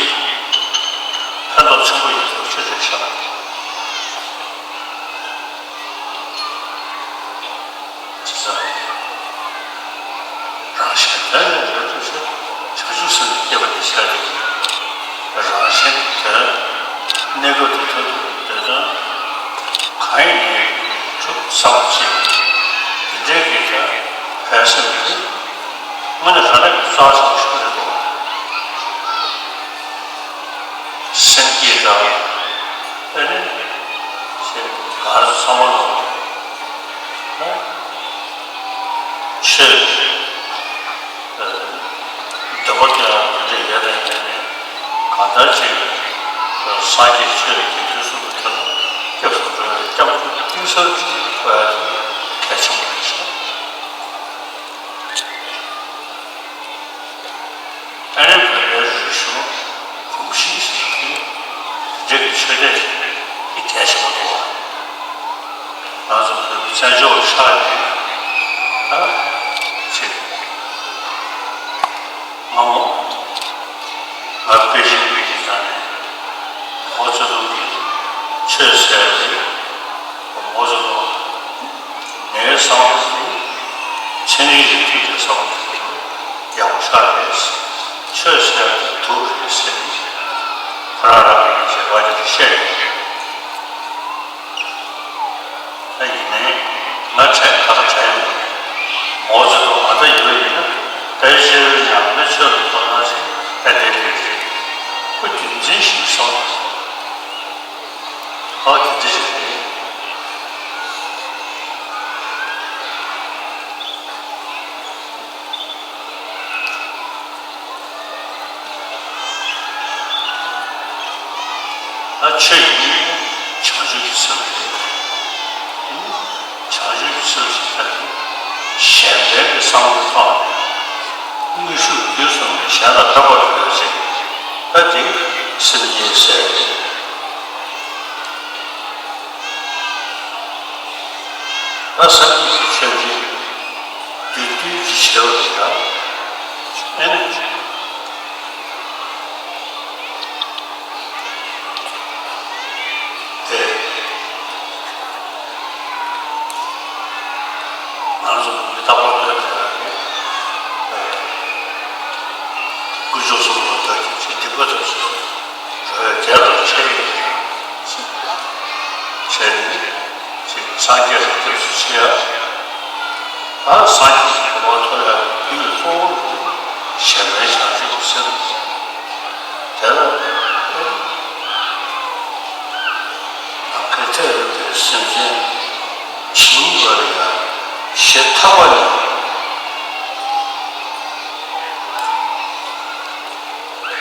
ཕན་ཐོགས་ཆེན་པོ་ཡོད་པ་ཆོས་ཅན་ཤ་ཅི་ཟེར། རང་གཞན་དོན་ལ་འབད་དུ་ཆེ། བྱང་ཆུབ་སེམས་ཀྱི་བསྐྱེད་པ་དེ་བྱས་ཏེ། རང་གཞན་གྱི་དོན། གནས་སྐབས་དེ་མཐར་ཐུག་གི་དོན་དོན་གང་ཡིན་ནའི་གྲུབ་བསམ་པ་གཅིག་དེ་འདྲའི་གི་ཀྱང་ཕན་སེམས་ཀྱི་དངོས་གནས་རང་ལས་ཀྱི་རྩ་བ་ཆེན་པོ་ཞིག་རེད་འདུག་སེམས་བསྐྱེད་དང་། ཨེ་ནི། ཞེས་ག་རེ་ཚང་མ་ལ་ཆོས་འདོད་པ་དེ་ཡང་དེ་འདྲ་ཡོད་ན་ཡོད་ནས། གང་ལྟར་ཅིག་སངས་རྒྱས་ཆོས་ཀྱི་དུས་གསུམ་དུ་ཐོན་ན་སྐྱབས་སུ་འགྲོ་བའི་སྐྱབས་འགྲོ་གཏིང་ཟབ་ཅིག་དགོས་ཡ་དེ་གལ་ཆེན་པོ་རེད་ཤག་ཨ་ནི་བོད་པའི་རིག་གཞུང་གོམས་གཤིས་ཟེར་གྱི་འདི་གི་ཆོས་དད་ཀྱི་གལ་ཆེན་པོ་འདུག་ང་ཚོ་བོད་པའི་བཙན་བྱོལ་ཤར་ནས་ད་ཅིག་མ་འོངས་ ང་དཔེ་ཆ་ཡོད་ཀྱི་ས་ནས་མའོ་ཙེ་ཏུང་གིས་ཆོས་ཟེར་ཏེ། མའོ་ཙེ་ཏུང་ངའི་བསམ་བློ་དེ་ཚན་རིག་གི་ཐད་ཀྱི་བསམ་བློ་དེ་ཡག་པོ་ཤར་རེད། ཆོས་ཟེར་ཏེ་སྡུག་རེད་ཟེར་ཏེ་ཁོ་རང་རང་གི་བྱེད་པ་དེ་བཤད་ཡོད། ད་ཡིན་ནའི་ང་དྲན་ཁ་ཁ་དྲན་ཡོད། མའོ་ཙེ་ཏུང་ང་ད་ཡོད་ཡིན་ན་ད་ཤེས་ཡོན་ནང་མི་ཆོས་ལ་དོ་སྣང་ཞིག་ད་དེ་དེ་རེད། ཁོ་རྒྱུ་མཚན་ཞིག་གསུངས་སོང་། ཨ་དེ་འདྲ་ཞིག་རེད། ད་ཆོས་ཉིད་ནི་བྱང་ཆུབ་ཀྱི་སེམས་རེད། བྱང་ཆུབ་ཀྱི་སེམས་ཟེར་ན་གཞན་ཕན་གྱི་བསམ་བློའི་ཐོག་ནས་དངོས་ཤུགས་བརྒྱུད་གསུམ་ནས་གཞན་ལ་ཕན་པར་འདོད་ཅིང་། ད་དེ་སེམས་ཉིད་ཟེར། ད་སངས་རྒྱས་ཀྱི་ཆོས་འདི་བདུད་འདུལ་གྱི་བྱེད་པ་རེད་ཡ། ཨེ་ནི། དེ། ང་ཚོ་མི་རྟག་པར་ལྟོས་ནས་ཀུན་སྤྱོད་གསུམ་ལ་ལྟོས་ཀྱང་ཅི་སྡིག་པ་ཐོབ་སོང་། འགྲོ་བའི་དེ་ལ་ཆེ་ཡོད་ཀྱང་། བྱས་ནས་ཅིག་སངས་རྒྱས་ལ་སྐྱབས་སུ་མཆི་ཡ། ཨ་སངས་རྒྱས་ཀྱི་གོ་འཕང་ཐོབ་ཡ་གི་རྒྱུ་ཡི་གཙོ་བོ་གཞན་ཕན་བྱང་ཆུབ་ཀྱི་སེམས། དེ་ལ་ནམ་མཁའི་མཐའ་ཡས་པའི་སེམས་ཅན་ཇི་སྙེད་པ་ལ་ཡང་ཞེ་ཐག་པ་ནས།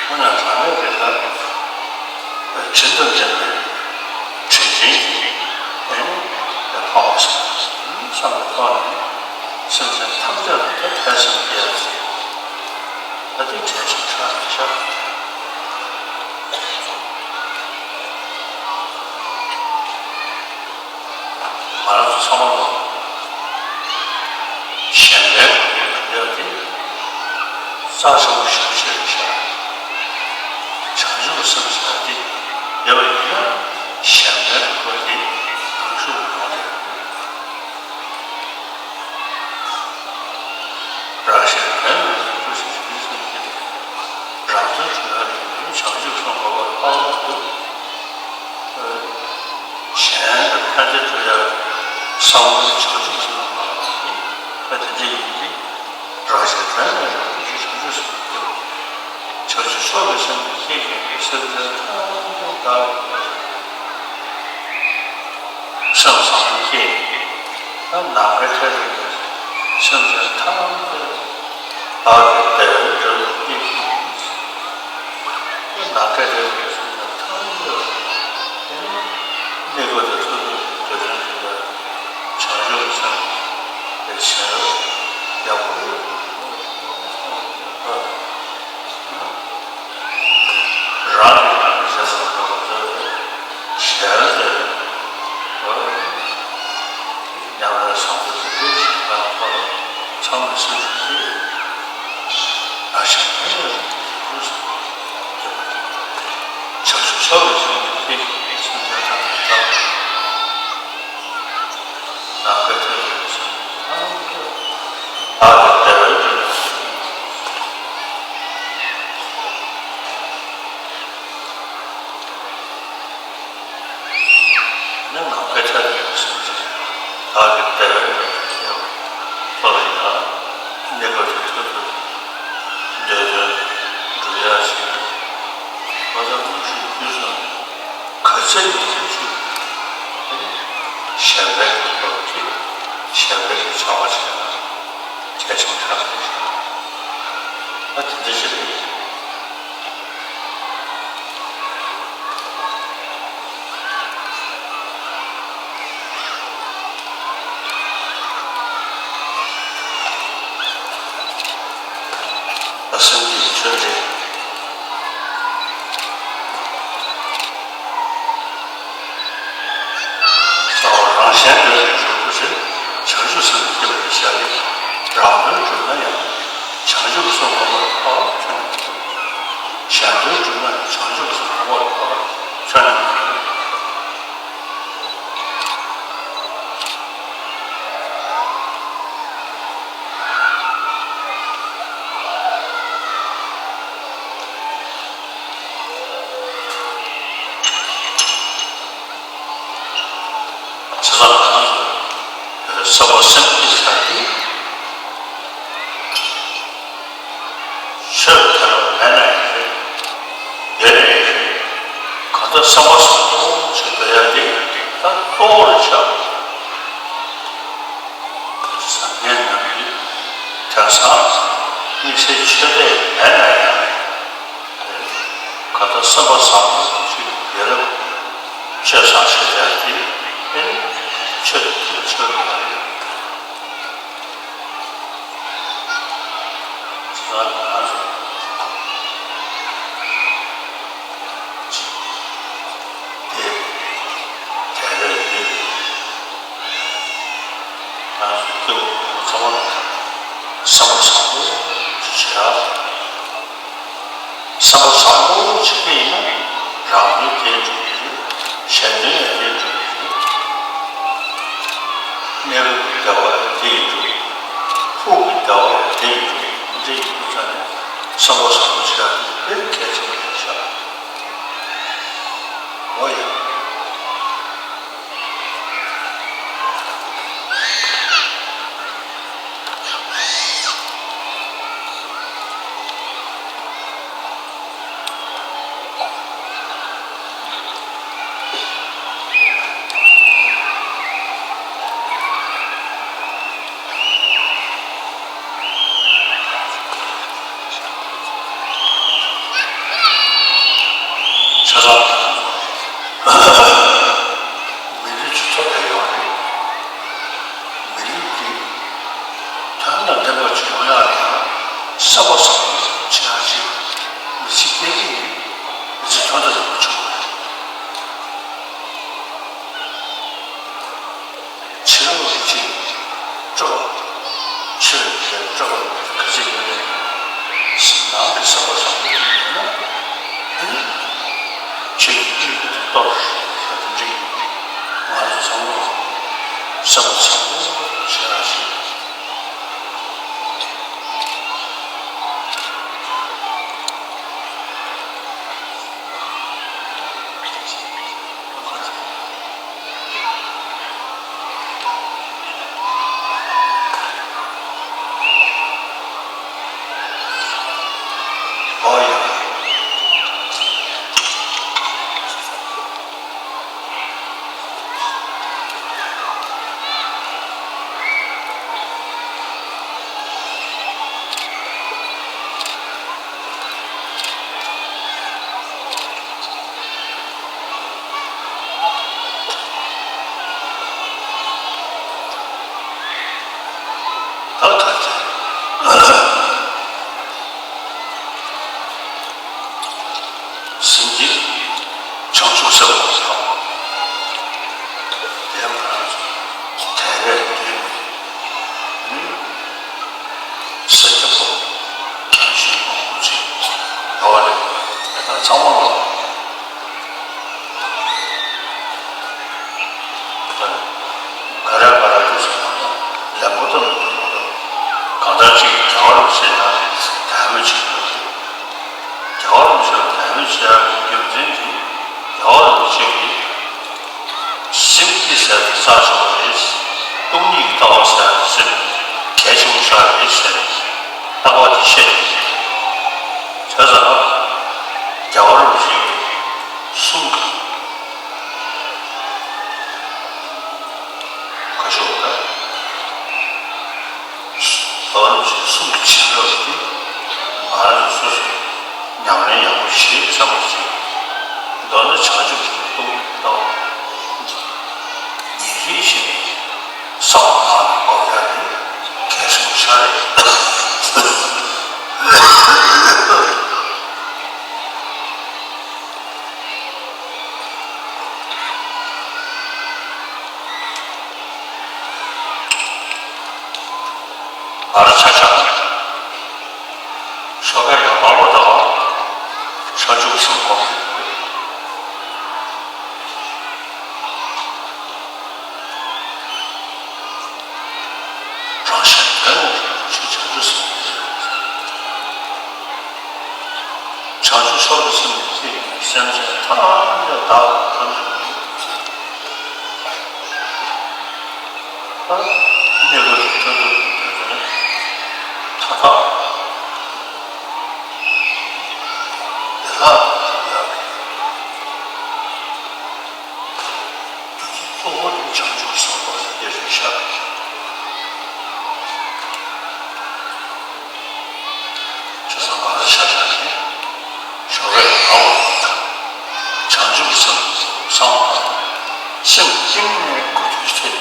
དངོས་གནས་དྲང་གནས་དེ་ལྟར་དྲིན་དང་ལྡན་པའི་དྲིན་ཅན་གྱི་ཨེ་ནི་ཕ་མ་བསམ་པའི་ཐོག་ནས་སེམས་ཅན་ཐམས་ཅད་ལ་ད་ཕན་སེམས་སྐྱེ་ཡ་ཟེར། ད་དེ་གལ་ཆེན་ཆགས་ཀྱི་ཤག་ང་རང་ཚོ་ཚང་མ་ལ་གཞན་ཕན་གྱི་ཡོད་དེ་རྩ་ཆེན་པོ་ཞེ་པོ་ཅིག་རེད་ཤག་བྱང་ཆུབ་སེམས་ཟེར་དེ་ཡོད་པ་ཡིན་ན་གཞན་ཕན་གྱི་སྐོར་དེ་གང་ཤུགས་ཡོང་རེད། རང་གཞན་ཕན་ལ་ཡང་ཐུགས་རྗེ་ཆེ་ཞུ་གི་ཡོད། རང་དོན་སྒྲུབ་ཡ་ལ་ཡང་བྱང་ཆུབ་སེམས་དགོས་པ་ལ་དཔག་ཏུ་མེད། གཞན་ལ་ཕན་བདེ་སྒྲུབ་ཡ་བསམ་བློའི་བྱང་ཆུབ་སེམས་དགོས་པ་ལ་ད་དེ་འདྲ་ཡིན་གྱི། རང་གཞན་ཕན་ལ་ཡང་ཐུགས་རྗེ་ཆེ་ཞུ་གི་ཡོད། བྱང་ཆུབ་མཆོག་གི་སེམས་ཀྱིས་ཁྱེད་ཀྱི་སེམས་ཅན་ཐམས་ཅད་བདག་གིས་སེམས་བཟང་པོ་སྐྱེས། ད་ནམ་མཁའི་མཐའ་ཡས་པའི་སེམས་ཅན་ཐམས་ཅད་བདག་གི་བདེ་བའི་འབྲས་བུ་སྐྱེད་ཀྱི་ཡིན། ད་ནམ་མཁའི་མཐའ་ཡས་པའི་སེམས་ཅན་ཐམས་ཅད་ལ་གནས་སྐབས་དང་ཚུལ་ཁྲིམས་ཀྱི་འདོད་དོན་སྒྲུབ་པའི་བྱང་ཆུབ་སེམས་དེ་བྱིན་རླབས་ཡག་པོ་རང་གི་ནང་གི་བྱས་ཙང་འགྲོ་བ་ཚོས་གཞན་ལ་ཉམས་ལེན་བཟང་པོ་ཞིག་སྤེལ་ཞིག་གནང་ཐོག་ཚང་མས་སེམས་ཤུགས་ཀྱིས་ང་གཞན་ཕན་ལ་ཡང་དུས་སུ་བྱང་ཆུབ་མཆོག་གི་སེམས་ཀྱིས་ཁྱེད་ཀྱི་སེམས་ཅན་ཐམས་ཅད་བདག་ནམ་མཁའི་མཐའ་ཡས་པའི་སེམས་ཅན་ཐམས་ཅད་བདག་གི་བདེ་བའི་འབྲས་བུ། ནི་ནམ་མཁའི་མཐའ་ཡས་པའི་སེམས་ཅན་བདག་གི་བདེ་བའི་འབྲས་བུ་ཐོབ་པ་ཡིན་ན་གནས་སྐབས་དང་མཐུན་པའི་འདོད་དོན་སྒྲུབ་ཡག་ཞིག་ང་ཚོ་དངོས་ཤུགས་བརྒྱུད་གསུམ་ག་ཚད་ཡོད་ཤུགས་གཞན་ཕན་གྱི་སྐོར་གྱི་གཞན་ཕན་གྱི་བྱ་བ་བྱས་ན་གལ་ཆེན་པོ་ཆགས་སོང་ཞེས་ཨ་དེ་འདྲ་ཞིག་རེད། ཨ་སངས་རྒྱས་ཀྱི་ཆོས་འདི་རྩ་བ་རང་གཞན་དོན་དུ་འཇོག་རྒྱུ་ཞེས་བྱང་ཆུབ་སེམས་ཀྱི་སྐྱེ་བ་ཞེས་བྱ་སྟེ། རང་དོན་སྒྲུབ་ན་ཡང་བྱང་ཆུབ་སེམས་དགོས་པ་ལ་ཕར་ཁྱོན་ནས་ གཞན་དོན་སྒྲུབ་ན་ནི་བྱང་ཆུབ་སེམས་དཔའ་ལ་ཆོས་ཉམས་ལེན། བྱས་ཙང་ང་ཚོ་སེམས་པ་སེམས་བསྐྱེད་ཟེར་དེ། ཆོས་དེ་ལ་མེད་ན་ཡང་རེད། ཡོད་ན་ཡང་རེད། གང་ལྟར་བསམ་པ་བཟང་པོ་ཞིག་འདོད་ཡ་དེ་ད་གཙོ་བོ་རེད་ཤག་སངས་རྒྱས་རྣམས་ཀྱིས་དེང་སང་དམིགས་བསལ་ཆོས་དད་མེད་ན་ཡང་། གང་ལྟར་བསམ་པ་བཟང་པོ་ཞིག་ཡོད་རབས་ཆོས་བཟང་ཤེས་བྱ་དེ་ཨེ་ཆོས་དེ་ཆོས་རེད་པ། ང་ཚོ་དེ་དེ་རེད་དེ་རེད། ང་ཚོ་སྐྱེ་བོ་ཚང་མ་ལ་བསམ་པ་བཟང་པོ་ཞིག་བྱེད་ཡ། བསམ་པ་བཟང་པོ་བྱེད་ཀྱི་ཡིན་ན་རང་དོན་དེ་འགྲུབ་ཀྱི་རེད། གཞན་དོན་ཡང་དེ་འགྲུབ་ཀྱི་རེད། གནས་སྐབས་ཀྱི་བདེ་བ་ཡང་དེ་ཡིས་འགྲུབ། ཕུགས་ཀྱི་བདེ་བ་ཡང་དེ་ཡིས་འགྲུབ། འདི་ཡིན་ཙང་ནས་བསམ་པ་བཟང་པོ་བྱེད་ཡ་དེ་དཔེ་གལ་ཆེན་པོ་ཆགས། འོ་ཡ། བྱས་ཙང་མི་ལུས་ཀྱི་ཐོབ་པའི་ཡོང་རེད། མི་ལུས་ཀྱི་དོན་དང་ལྡན་པ་ཅིག་ཡོང་ཡག་ལ་ཡང་བསམ་པ་བཟང་པོ་བྱེད་ཡག་ཅིག་མི་ཚེ་སྐྱེལ་གྱི་ཡིན། མི་ཚེ་དོན་དང་ལྡན་པ་བྱུང་བ་རེད། ཕྱི་ལོགས་ཀྱི་ཅིག་སྤྲོ་བ། ཆོས་ཀྱི་སྤྲོ་བ་ག་ཚད་ཡོད་ནའི་ནང་གི་བསམ་པ་བཟང་པོ་ཅིག་ཡོད་ན། ཨ་ནི་ཆོས་ཀྱི་དཀྱིལ་འཁོར་དུ་གཏོར་ཟེར་དེ་འདྲ་ཡིན། ང་ཚོ་ཚང་མ་བསམ་པ་བཟང་པོ་བྱེད་ཡག་ཅིག་ཨོ་ཡ། ད་ལྟ་ཚེ་སེམས་ཀྱི་བྱང་ཆུབ་སེམས་ལ་བསམ། དེ་མ་དད་པས་བསྡུས་པའི་ས་སྐྱ་པོ་གང་ཞིག་མང་པོ་ཅིག་ཡོད་རེད། ད་ཚང་མ་ལ། ག་རེ་ག་རེ་འདུག་ཟེར་ན་ལན་པོ་ཏོ་མི་འདུག་མ་གཏོགས། གང་ལྟར་ཅིག་རྒྱལ་བ་རིན་པོ་ཆེ་ལ་དད་མོས་བྱེད་དགོས་རེད། རྒྱལ་བ་རིན་པོ་ཆེ་ལ་དད་མོས་བྱེད་ཡག་གི་རྒྱུ་མཚན་དེ། རྒྱལ་བ་རིན་པོ་ཆེ་གིས་སེམས་བསྐྱེད་ཟེར་དེ་རྩ་ཆེན་པོ་རེད། སྟོང་ཉིད་ཀྱི་ལྟ་བ་ཟེར་དེ་སེམས་གལ་ཆེན་པོ་ཞིག་རེད་ཟེར་ནས་རྟག་པར་དེ་བཤད་དེ། བྱས་ཙང་རྒྱལ་བ་རིན་པོ་ཆེ་གིས་གསུང་གི། ཁ་ཤོག་ད། རྒྱལ་བ་རིན་པོ་ཆེའི་གསུང་གི་བྱིན་རླབས་ཀྱིས་ང་རང་ཚོ་སོ་སོ་ཉམས་ལེན་ཡག་པོ་བྱེད་བསམ་པ་ཅིག་མདོར་ན་བྱང་ཆུབ་ཀྱི་སྟོང་ཉིད་ལྟ་བ་ཉིན་རེ་བཞིན་བསམ་པ་ལྷག་པའི་སྒོ་ཡ་དེ་གལ་ཆེན་པོ་ཞིག་རེད། ང་རང་ཆ་བཞག་ན། ཞོགས་ཀས་ཡང་མ་ལོག་ད་བ། བྱང་ཆུབ་སེམས་སྒོམ། རང་གཞན་དོན་ལ་ཆོས་བྱང་ཆུབ་སེམས། བྱང་ཆུབ་མཆོག་ཏུ་སེམས་བསྐྱེད་ཀྱི་སེམས་ཅན་ཐམས་ཅད་བདག་ལ་ཐམས་ཅད་གནས་སྐབས་སུ་ཐོན་ཐུབ་པའི་དོན་མཐའ་དག་དེ་དག་ཡང་རྒྱུ་གཅིག་གཙོ་བོ་དེ་བྱང་ཆུབ་སེམས་དཔའ་ཡི་རྒྱུ་ཞིག་ཤར། ཆོས་སེམས་ག་རེ་ཤར་ཤར་ཞིང་ཞོགས་པའི་ངང་བ་དང་། བྱང་ཆུབ་སེམས་བསམ་པ་སེམས་གཏིང་ནས་གོ་ཐོས་ཐོས།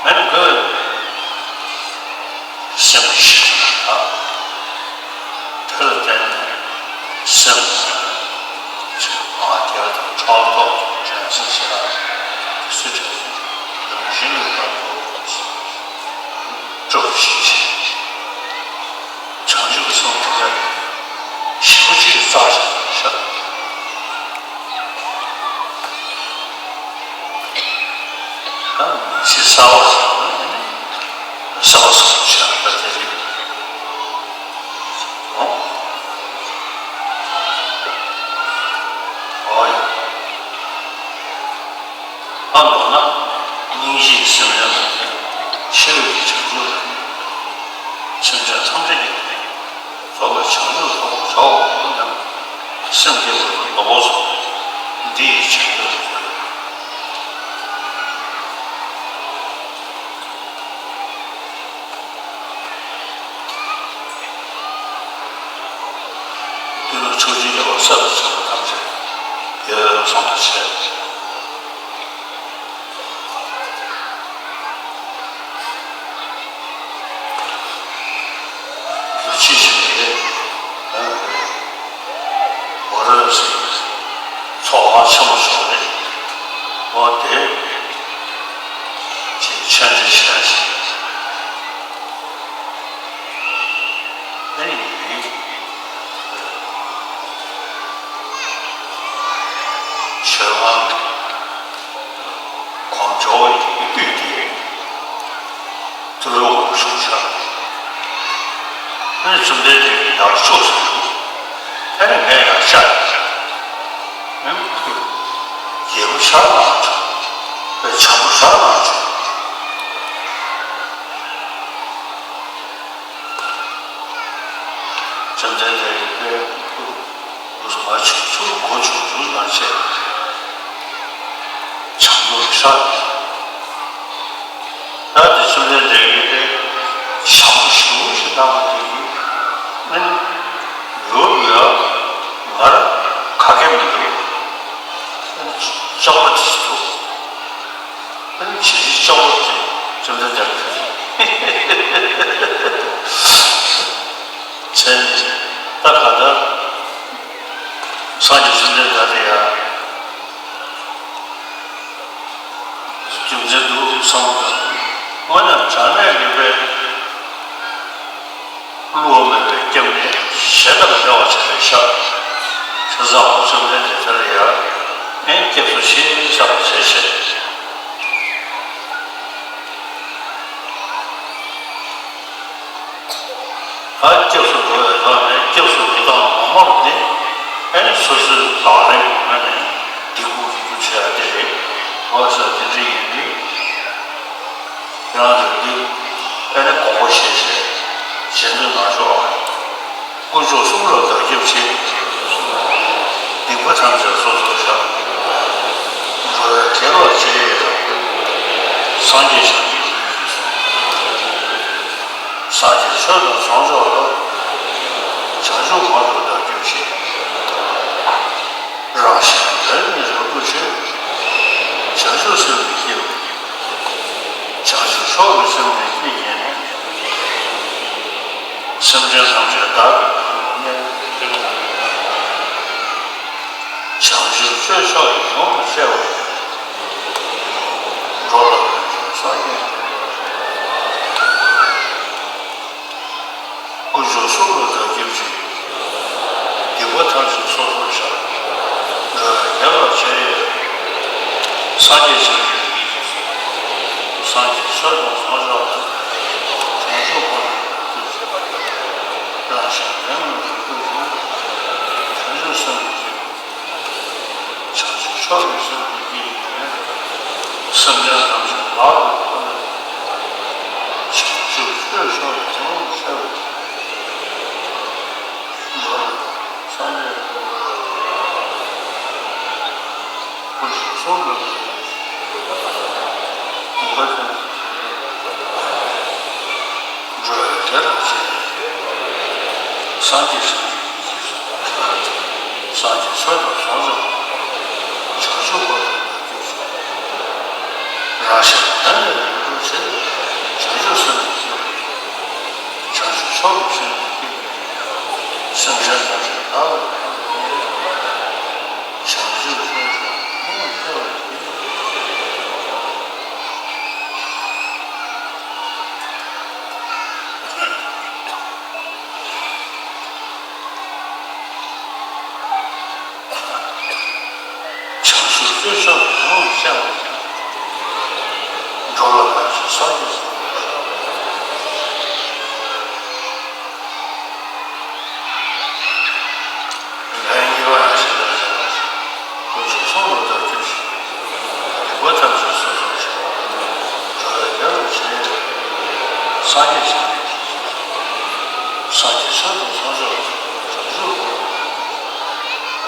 མེད་དགོས། སེམས་ཤེས་པ་དང་། དེ་ལ་བརྟེན་ནས་སེམས་ལ་ཅིག་ང་རྒྱལ་དང་ཕྲག་དོག་དང་འགྲན་སེམས་ཟེར་ཡ་དེ་ཚོ་བྲལ་ཏེ་རང་བཞིན་གྱིས་བདག་ཏུ་སྤྲོ་བཞིན་བྱེད། བྱང་ཆུབ་སེམས་དེ་ལ་ཞེ་པོ་ཅིག་རྩ་ཆེན་པོ་ཤར། ད་མི་ཚེ་གསར་བ་ཟེར་བ་ནི་གསར་བ་སོགས་ཤར་བ་དེ་རེད། ཨོ་ཡ། ཨ་མདོར་ན་སྙིང་རྗེའི་སེམས་ལྡན་པ་དེ་ཆེ་བའི་བྱང་ཆུབ་ལ་སེམས་ཅན་ཐམས་ཅད་ཀྱི་རྫོགས་པའི་བྱང་ཆུབ་ཐོབ་པར་བྱའོ་སྙམ་སེམས་བསྐྱེད་པ་དེ་དོ་པོ་སོགས་འདི་ཡི་བྱང་ཆུབ་ལ་འདི་ལ་ཕྱོགས་བཅུའི་རྒྱལ་བ་སྲས་དང་བཅས་པ་ཐམས་ཅད་ཡོངས་སུ་བཟུང་བར་བྱས། འདི་ཕྱི་བཞིན་དེ་འོ་རོགས་ཚོགས་ཁང་ཆེན་པོ་ཞིག་རེད། འོ་དེ་ཅིག་ཆོས་འབྲེལ་བྱས་ཤིང་། ཨེ་ཡིན། ཆོས་ཁང་གོམ་བགྲོད་ཡི་དུས་དེ་ཏུ་ལུ་འོང་ཤོག་ཤག་ཨེ་བཅོམ་ལྡན་འདས་ཀྱིས་བདག་ཕྱོགས་སུ་འཇུག་ཨེ་ངས་ཡང་བཤད། ཨེ་ཁོས་རྒྱལ་པོ་ཤར་ལངས་བྱུང་། ཨེ་བྱམས་པོ་ཤར་ལངས་བྱུང་། བཅོམ་ལྡན་འདས་ཀྱིས་དཔེ་ཁོ་ང་ཆུ་ཚུར་མགོ་ཆུ་ཚུར་ན་བྱས། བྱམས་པོ་ཤར། ད་དེ་བཅོམ་ལྡན་འདས་ཀྱིས་དེ་བྱམས་པོ་ཞེ་པོ་ཞིག་གནང་བ་དེ་ཡིན། ཨ་ནི་ཡོད་ཡོད་ང་ར་ཁ་སྐད་མི་འདུག་ཨ་ནི་ལྕགས་པོ་དེ་ཞིག་འདུག་ཨ་ནི་བྱས་རྗེས་ལྕགས་པོ་དེ་བཅོམ་ལྡན་འདས་ཀྱིས་བྱས། ད་ག་ད་སངས་རྒྱས་བཅོམ་ལྡན་འདས་དེ་ཡང་རྒྱུ་མཚན་འདུག་བསམ་གི། དངོས་གནས་དྲང་གནས་ཀྱི་དཔེ་བསླུ་བ་མེད་པའི་སྐྱབས་གནས་གཞན་དང་མི་འདྲ་བ་ཞིག་རེད་ཤག་བྱས་ཙང་བཅོམ་ལྡན་འདས་དེ་ལ་ཡང་ཨེ་སྐྱབས་སུ་མཆི་བསམ་པ་བྱས་བྱས། ད་སྐྱབས་སུ་འགྲོ་བའི་ལམ་ནས་སྐྱབས་སུ་འགྲོ་སྟངས་ངོ་མ་དེ་ཨེ་སོ་སོའི་ལག་ལེན་གྱི་ངོས་ནས་སྡིག་པ་ཀུན་སྤྱོད་བྱེད་ཡ་དེ་རེད། འོ་ཟེར་དེ་འདྲ་ཡིན་དུས། ཡང་དེ་འདི་ཨེ་ནི་དགོངས་པ་བཞེས་བྱས་རྗེས་ཟློས་གནང་ཤོག་དཀོན་མཆོག་གསུམ་ལ་བདག་སྐྱབས་མཆི། སྡིག་པ་ཐམས་ཅད་སོ་སོར་བཤགས། འགྲོ་བའི་དགེ་སློང་བཅས་དང་། སངས་རྒྱས་བྱང་ཆུབ་ཀྱི་སངས་རྒྱས་ཆོས་དང་ཟུང་འཇུག་ལ། བྱང་ཆུབ་མ་ཐོབ་བདག་སྐྱབས་མཆི། རང་གཞན་དོན་གཉིས་རབ་ཏུ་ཕྱེ། བྱང་ཆུབ་སེམས་ཀྱི་སྐྱེས་བུ་ཡིས། བྱང་ཆུབ་མཆོག་གི་སེམས་དེ་སྐྱེས་ཉིད་ནས། སེམས་ཅན་ཐམས་ཅད་བདག་གིས་ཀུན་ནས་བརྙས། བྱང་ཆུབ་སྤྱོད་མཆོག་ཡིད་འོང་དུ་སྐྱེ་བར་འགྱུར། འགྲོ་ལ་ཕན་ཕྱིར་སངས་རྒྱས་ཀྱི། དཀོན་མཆོག་གསུམ་ལ་བདག་སྐྱབས་མཆི། འགྲོ་བའི་བདེ་བ་ཆེ། སངས་རྒྱས་བྱང་ཆུབ་ཀྱི། སངས་རྒྱས་ཆོས་དང་ཟུང་འཇུག་ལ། བྱང་ཆུབ་ཁོ་ནས་བདག་ཐོབ་ཅིང་། རང་གཞན་དོན་དུ་འགྲོ་ཀུན་ཀྱང་། བྱང་ཆུབ་སེམས་ཀྱི་སྐྱེ་བོ་ཆེ། བྱང་ཆུབ་མཆོག་ཏུ་སེམས་བསྐྱེད་ཀྱིས། སེམས་ཅན་ཐམས་ཅད་བདག་ཏུ་ཁོ་ནས། བྱང་ཆུབ་སྤྱོད་མཆོག་ཏུ་དེ་བས་ཆེ་བ། འགྲོ་ལ་སངས་རྒྱས་སྐུ་གསུང་ཐུགས། འགྲོ་བའི་བདེ་བ་ཆེ། སངས་རྒྱས་སངས་རྒྱས་སངས་རྒྱས་ཆོས་དང་ཟུང་འཇུག་བྱང་ཆུབ་ཁོ་ནས་བདག་ཐོབ་ཅིང་། རང་གཞན་དོན་དུ་འགྲོ་ཀུན་ཀྱང་། བྱང་ཆུབ་སེམས་ཀྱི་སྐྱེ་བོ། བྱང་ཆུབ་མཆོག་ཏུ་སེམས་བསྐྱེད་ཀྱིས། སེམས་ཅན་ཐམས་ཅད་བདག་ལ་ཕན་པའི་ཕྱིར། བྱང་ཆུབ་སེམས་དཔའ་ཐམས་ཅད་ཀྱིས། བྱང་ཆུབ་སྤྱོད་མཆོག་དེ་བས་ཆེ་བ། འགྲོ་ལ་ཕན་ཕྱིར་སངས་རྒྱས་སོ། ལན་གཉིས་པ་ཡང་ཞེས་པ་བྱས་པ། དཀོན་མཆོག་གསུམ་ལ་བདག་ཐོབ་ཅིང་། སྡིག་པ་ཐམས་ཅད་སོ་སོར་བཤགས། འགྲོ་བའི་བདེ་བ་ཆེ། སངས་རྒྱས་བྱང་ཆུབ་ཀྱི། སངས་རྒྱས་ཆོས་དང་ཟུང་འཇུག་ལ། བྱང་ཆུབ་ཁོ་ནས།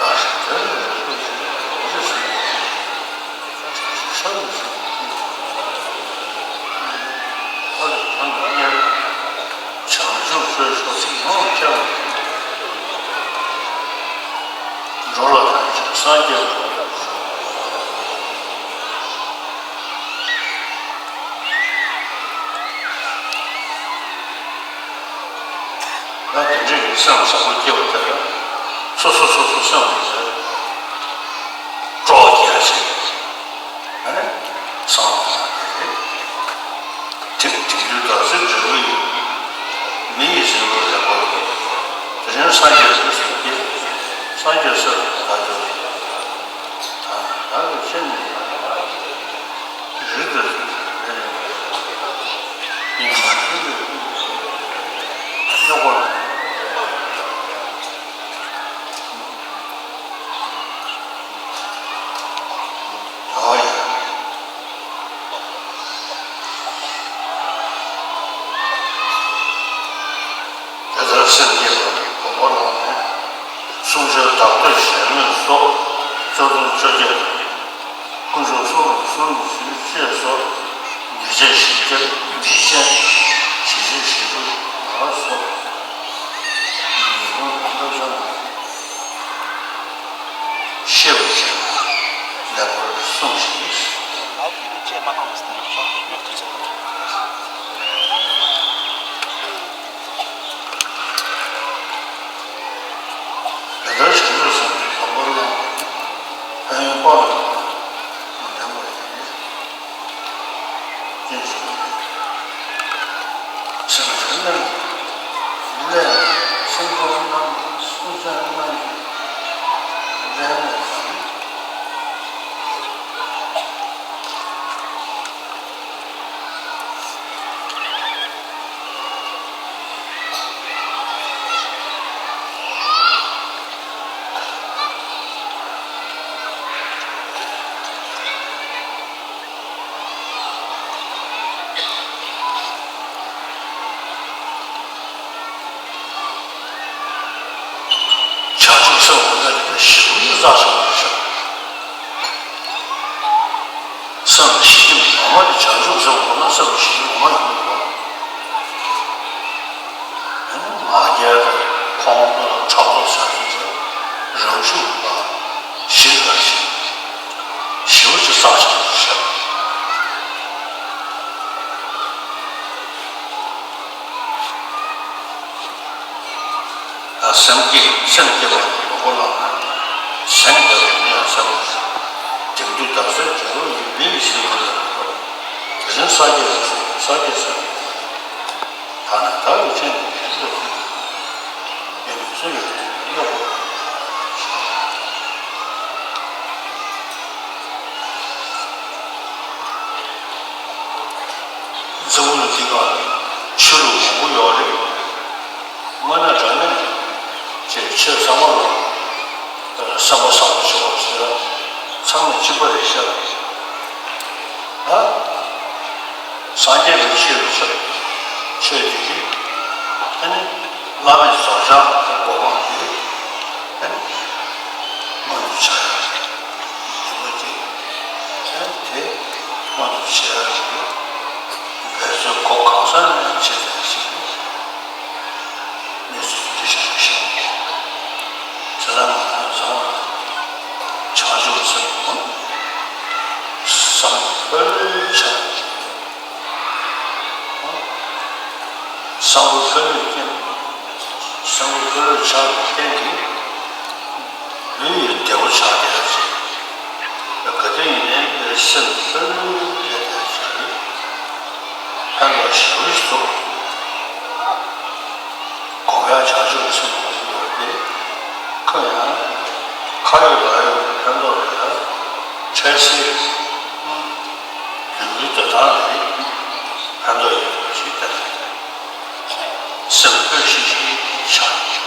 རང་གཞན་དོན་དུ་འགྲོ་ཀུན་ཀྱང་། བྱང་ཆུབ་སེམས་དཔའ་ཐམས་ཅད་ཀྱིས། བྱང་ཆུབ་སྤྱོད་མཆོག་དེ་བས་ཆེ་བ། འགྲོ་ལ་ཕན་ཕྱིར་སངས་རྒྱས་སོ། ད་དེ་འདྲའི་སེམས་བཟང་པོ་སྐྱེ་བ་དེ་ལ། སོ་སོ་སོ་སོ་སེམས་ལ་སྤྲོ་བ་སྐྱེ་ཡ་ཞིག་ཨ་ནི་སངས་རྒྱས་དེ་རེད། དེ་དེང་དུས་བདག་ཚེ་འབྲས་བུ་ཡིས། མི་ཡི་སྲིད་པ་ལེགས་པར་བསྐོར། དེ་རིང་སངས་རྒྱས་སུ་སངས་རྒྱས། སངས་རྒྱས་སུ་བདག་ཐོབ། ད་ནི་བདག་གི་སེམས་ནི། རིག་པའི་གཟུགས་སུ་གནས། སྙིགས་མ་ཐུབ་པའི་ཀུན་ཏུ་གཡོ་བ་མེད། ཡོ་ཡ། དེ་ལྟར་སེམས་བསྐྱེད་པ་གི་དགོངས་པ་བླངས་ནས། གསུང་ཆོས་བདག་བསྟོད་ཞལ་མོས་སོགས་སྐྱོར་དུང་བཅོ་བརྒྱད་དང་། དཀོན་མཆོག་གསུམ་ལ་གསོལ་བ་ཞུ་ཅེས་སོགས། ཉེས་བྱས་ཞི་བྱེད་ཉེས་བྱས་ཞི་བྱེད་ཞི་བྱེད་མ་ལ་སོགས། ཉེས་སྐྱོན་དང་བསླབ་བྱ་རྣམས་ཤེས་པར་བྱས་ནས་ལེགས་པར་བསྲུང་ཞིང་། དེ་ལྟར་བྱང་ཆུབ་སེམས་ཀྱི་དགོངས་པ་བླངས་པ་ནི་ཕན་ཡོན་དཔག་ཏུ་མེད་པ་ལྡན་པ་ཡིན། སེམས་ཅན་རྣམས་ཀྱི་ལས། སེམས་ཅན་རྣམས་ཀྱི་སེམས་ཅན་རྣམས་ཀྱི་ལས་ངན་དང་། བྱང་ཆུབ་སེམས་ངོ་མ་དེ་ཞི་བ་ཡིས་རྩ་ཆེན་པོ་ཞིག་སེམས་ཞི་ཞིང་ངོ་མ་དེ་བྱང་ཆུབ་སེམས་ངོ་མ་སེམས་ཞི་ཞིང་ངོ་མ་ཡིན་པ། ཨ་ནི་ང་རྒྱལ་དང་ཁོང་ཁྲོ་དང་ཕྲག་དོག་ཟེར་དེ་ཚོ་རང་ཤུགས་ལ་ཞི་དང་ཞི། ཞི་བ་ཞིག་རྩ་ཆེན་པོ་ཞིག་ད་སེམས་བསྐྱེད་སེམས་བསྐྱེད་པ་དང་ལོག་པ་ལ་སེམས་བསྐྱེད་པ་ཡིན་ཡང་སེམས་དེང་དུས་བདག་ཚེ་འབྲས་བུ་ཡི་མི་ཡི་སྲིད་པ་ལ་དེ་བཞིན་སངས་རྒྱས་སུ་སངས་རྒྱས་སུ། ད་ནི་བདག་གིས་ཅི་ནས་ཡིན་པའི་ཚུལ། ཡོད་མེད་ཚུལ་ཡོད་དེ་ཡོད་དགོས། ཆོས་ཚང་མ་ལ་བསམ་པ་བཟང་པོ་བྱུང་བ་ཟེར་ན་ཚང་མ་གཅིག་པ་རེད་ཤག་ཨ། སངས་རྒྱས་པའི་ཆོས་ལ་ཆོས་ཆོས་དེ་གིས་ཨ་ནི་བླ་མེད་རྫོགས་བྱང་གི་གོ་འཕང་དེ་ཨ་ནི་མངོན་དུ་བྱ་ཡག་གི་ནུས་པ་དེ་ཨ་ནི་དེ་མངོན་དུ་བྱ་ཡག་གི་འབད་རྩོལ་གོ་གང་ས་ནས་བྱེད་ཐུབ་ཞིག་གནས་ཚུལ་དེ་འདྲ་ཞིག་རེད་ཤག་བྱས་ཙང་ང་རང་ཚོ་བྱང་ཆུབ་སེམས་བསམ་བློ་འཁོར་ལོའི་ཆ་བསམ་བློ་འཁོར་ལོའི་རྐྱེན། བསམ་བློ་འཁོར་ལོའི་ཆ་གི་རྐྱེན་གྱིས་ལུས་ཡི་བདེ་བ་ཆགས་བསྡད་ཡག་ཅིག་ག་དུས་ཡིན་ནའི་སེམས་འཁོར་ལོའི་བདེ་བ་ཆགས་བསྡད་ཡག་ཅིག་ཕན་ཐོགས་ཞེ་པོ་ཞིག་འདུག་སྒོམ་ཡག་བྱང་ཆུབ་ཀྱི་སེམས་ལ་ཡོད་པ་དེ་ཁོ་ཡང་ཁ་ཡོད་ལག་ཡོད་ཀྱི་ཕན་ཐོགས་ལ་ཡང་འཕྲལ་སེལ་ལུས་ཀྱི་བདེ་ཐང་ལ་ཕན་ཐོགས་ཡོད་པ་ཞིག་བསྟན་འདུག་སེམས་འཁོར་ཤིག་ཤིག་ཆགས། བྱས་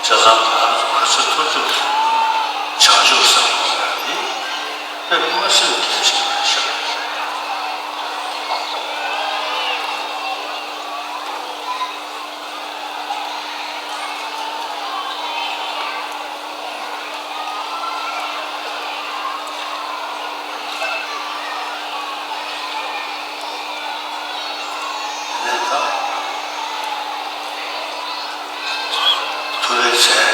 ཙང་ང་ཚོ་ག་ཚོད་ཐུབ་ཐུབ་བྱང་ཆུབ་སེམས་ལ་ཡོད་ཡག་དེ་དཔེ་མི་སྲིད་གལ་ཆེན་པོ་རེད་ཤག་ཡིན་ནའི་ད་ཐུགས་རྗེ་ཆེ།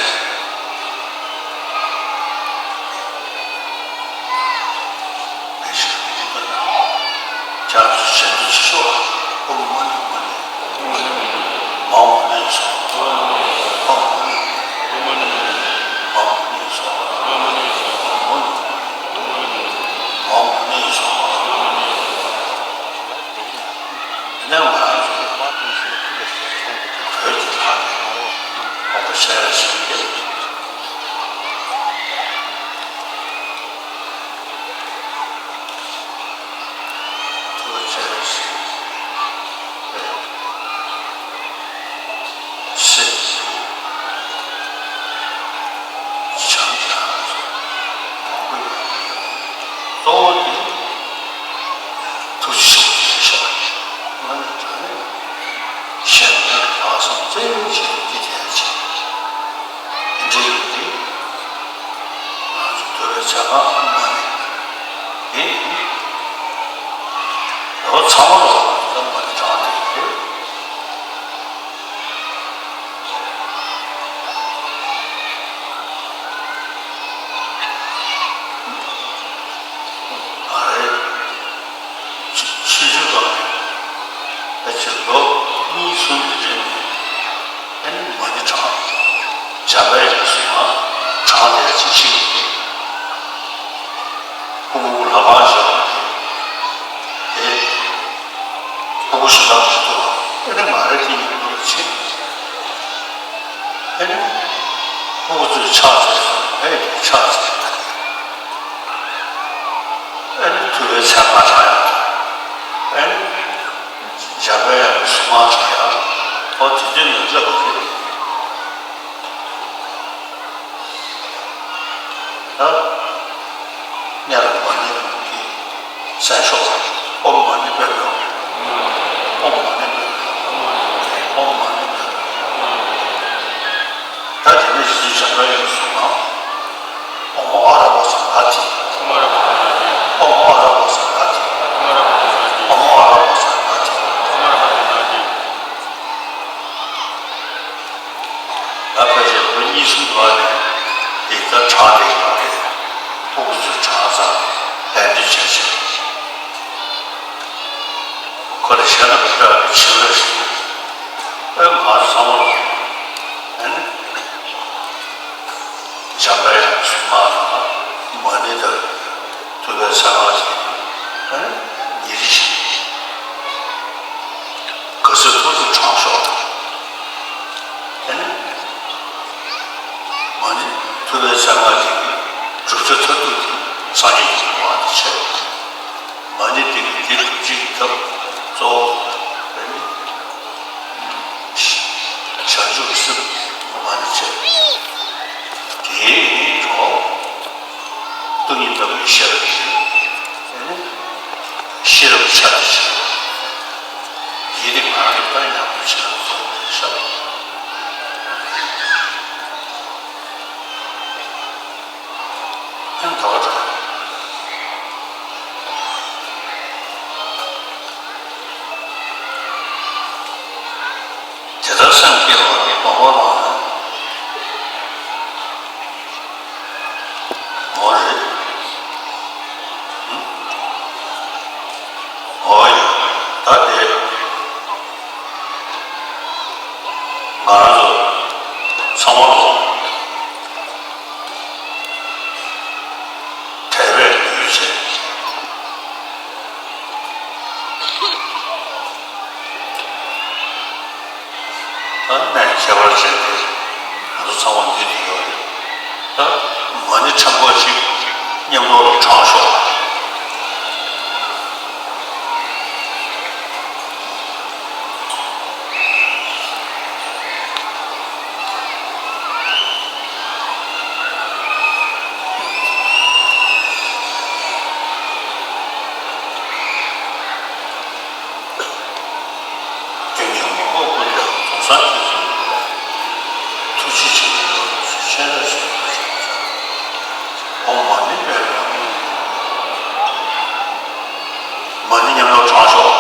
ཐུགས་རྗེ་ཆེ། སེམས་བྱང་ཆུབ་ཀྱི་གཙོ་བོ་དེ་ཐུགས་རྗེ་ཆེ་ཞེས་བྱ་བ་ཡིན། ང་ནི་དྲང་གནས་གཞན་ཕན་ལྷག་བསམ་རྩེ་གཅིག་ཏུ་བསྐྱེད་བྱས་ཀྱི་འདི་འདྲ་ཡིན་ཏེ། ང་ཚོ་འདོད་པའི་ཚད་མ་མ་ནི་དེ་ཡིན། འོ་ཚང་མ་ལ་ད་མ་ནི་དྲངས་ཏེ་ཡོད། ཨ་རེ། ཆུ་ཆུ་ཆུ་དང་། ཕལ་ཆེར་ལོ་གཉིས་གསུམ་གྱི་རིང་ནས་ཨ་ནི་མ་ཎི་བགྲང་། འཇམ་པའི་གཟུངས་སྔགས་བགྲང་བསྡད་ཅི་ཞིག་ཡིན། ཕྲུ་གུ་ལྷ་ཁང་བཞེངས་པ་དེ། ཕྲུ་གུ་ཞིག་དང་ཞིག་ཏུ་ཨ་ནི་མ་རེད་དེ་ཡིན་པར་བྱེད། ཨ་ནི་ཕྲུ་གུ་ཚོས་ཕྱག་བྱས་སོང་། ཨེ་ཕྱག་བྱས། ཨ་ནི་ཐུབ་པའི་མཚན་མ་བགྲང་ཡག་ཨ་ནི་འཇམ་པའི་དབྱངས་ཀྱི་གཟུངས་སྔགས་བགྲང་ཡག་འོ་དེ་དུས་ནས་སླེབས་པ་རེད། ད་སྔོན་ལ་མ་ཎི་གི་མཚན་ཤོག་ཨོཾ་མ་ཎི་པདྨེ་ཧཱུྃ། ཨོཾ་མ་ཎི་པདྨེ་ཧཱུྃ། ཨོཾ་མ་ཎི་པདྨེ་ཧཱུྃ། ད་དེ་ནས་ཡིད་བཞིན་འཇམ་དཔལ་དབྱངས་ཀྱི་གཟུངས་སྔགས། ཨོཾ་ཨ་ར་པ་ཙ་ན་དྷཱིཿ། ཨོཾ་ཨ་ར་པ་ཙ་ན་དྷཱིཿ། ཨོཾ་ཨ་ར་པ་ཙ་ན་དྷཱིཿ། ད་ཕལ་ཆེར་ལོ་གཉིས་གསུམ་ལོ་ནས་དེ་ལྟར་བགྲངས་བསྡད་ཡོད་རེད། ཕྲུ་གུ་ཚོས་བགྲངས་ཙང་ལན་འདེབས་བྱས་བྱས། ཆེ་ར་ཞིག་ཡིད་དེ་ང་རང་གི་དཔལ་ཉག་པོ་ཆེ་ར་ཚོགས་པའི་ཞབས། ཡང་དག་པ་དང་། དེ་ལྟར་སེམས་བསྐྱེད་པ་ནི་སྟོང་པ་ལ། འོ་རེད། འོ་ཡ། ད་དེ། ང་རང་ཚོ་ཚང་མ་ལོ། དད་པས་འདུད་བྱས། ད་གནས་ཁྱད་པར་ཅན་དེ་ང་ཚོ་ཚང་མ་འདུས་ནས་ཡོད་རེད། ད་མ་ཎི་ཕྲེང་བ་ཞིག་མཉམ་དུ་ལ་བགྲངས་ཤོག། རྒྱལ་བའི་མ་འོངས་པ་ཀུན་ལ་གང་ཟག་སྐྱེ་ཚུལ་ཐུགས་རྗེ་ཆེན་པོའི་ལོ་རྒྱུས་སུ་སྤྱན་རས་གཟིགས་ཀྱི་ཞབས་ཀྱི་ཨོཾ་མ་ཎི་པདྨེ་ཧཱུྃ། མ་ཎི་མཉམ་དུ་བགྲངས་ཤོག།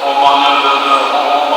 ཨོཾ་མ་ཎི་པདྨེ་ཧཱུྃ།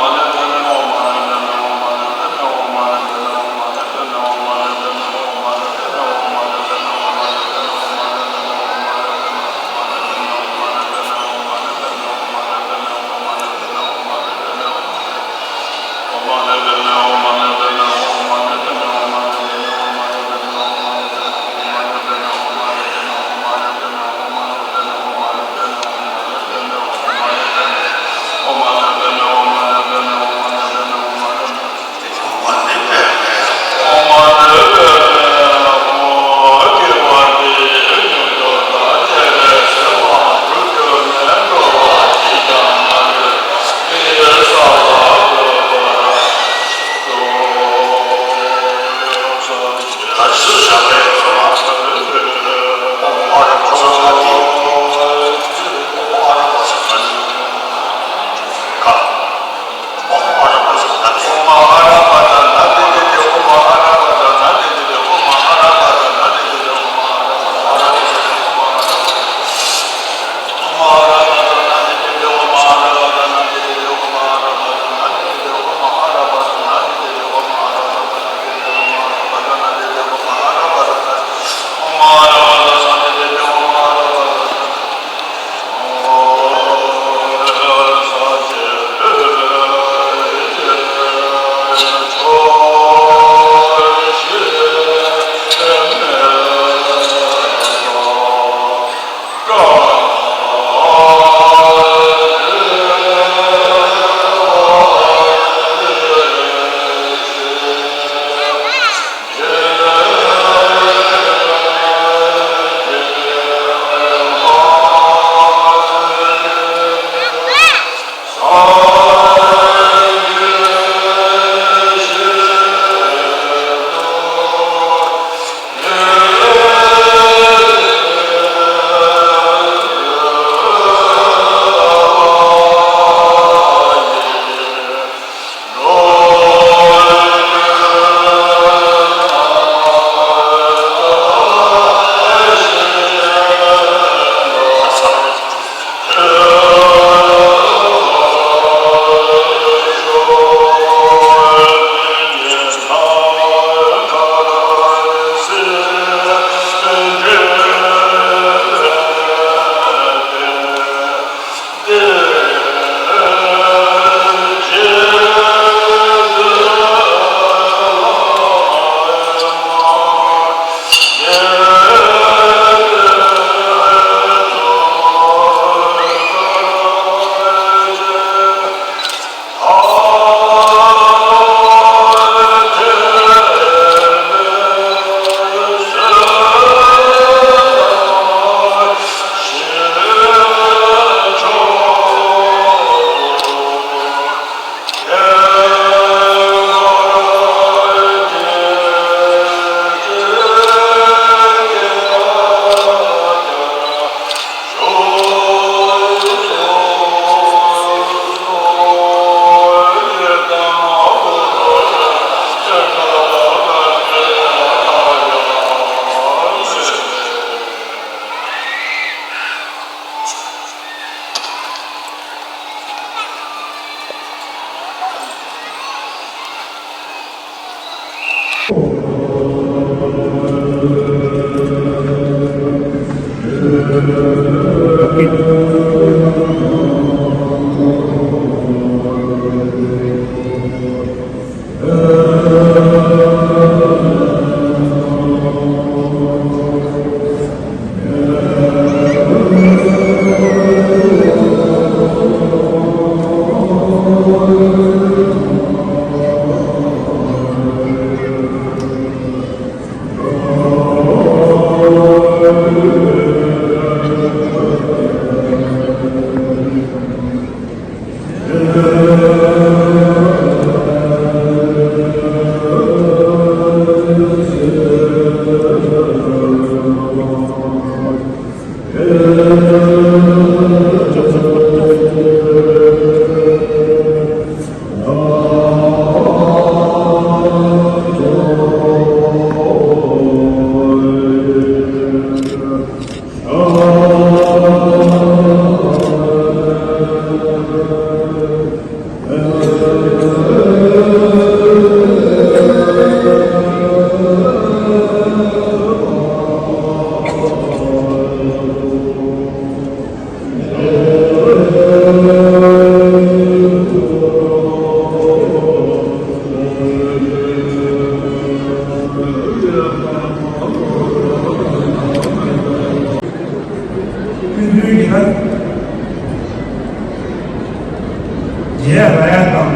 ཡ་ར་ཡ་དང་།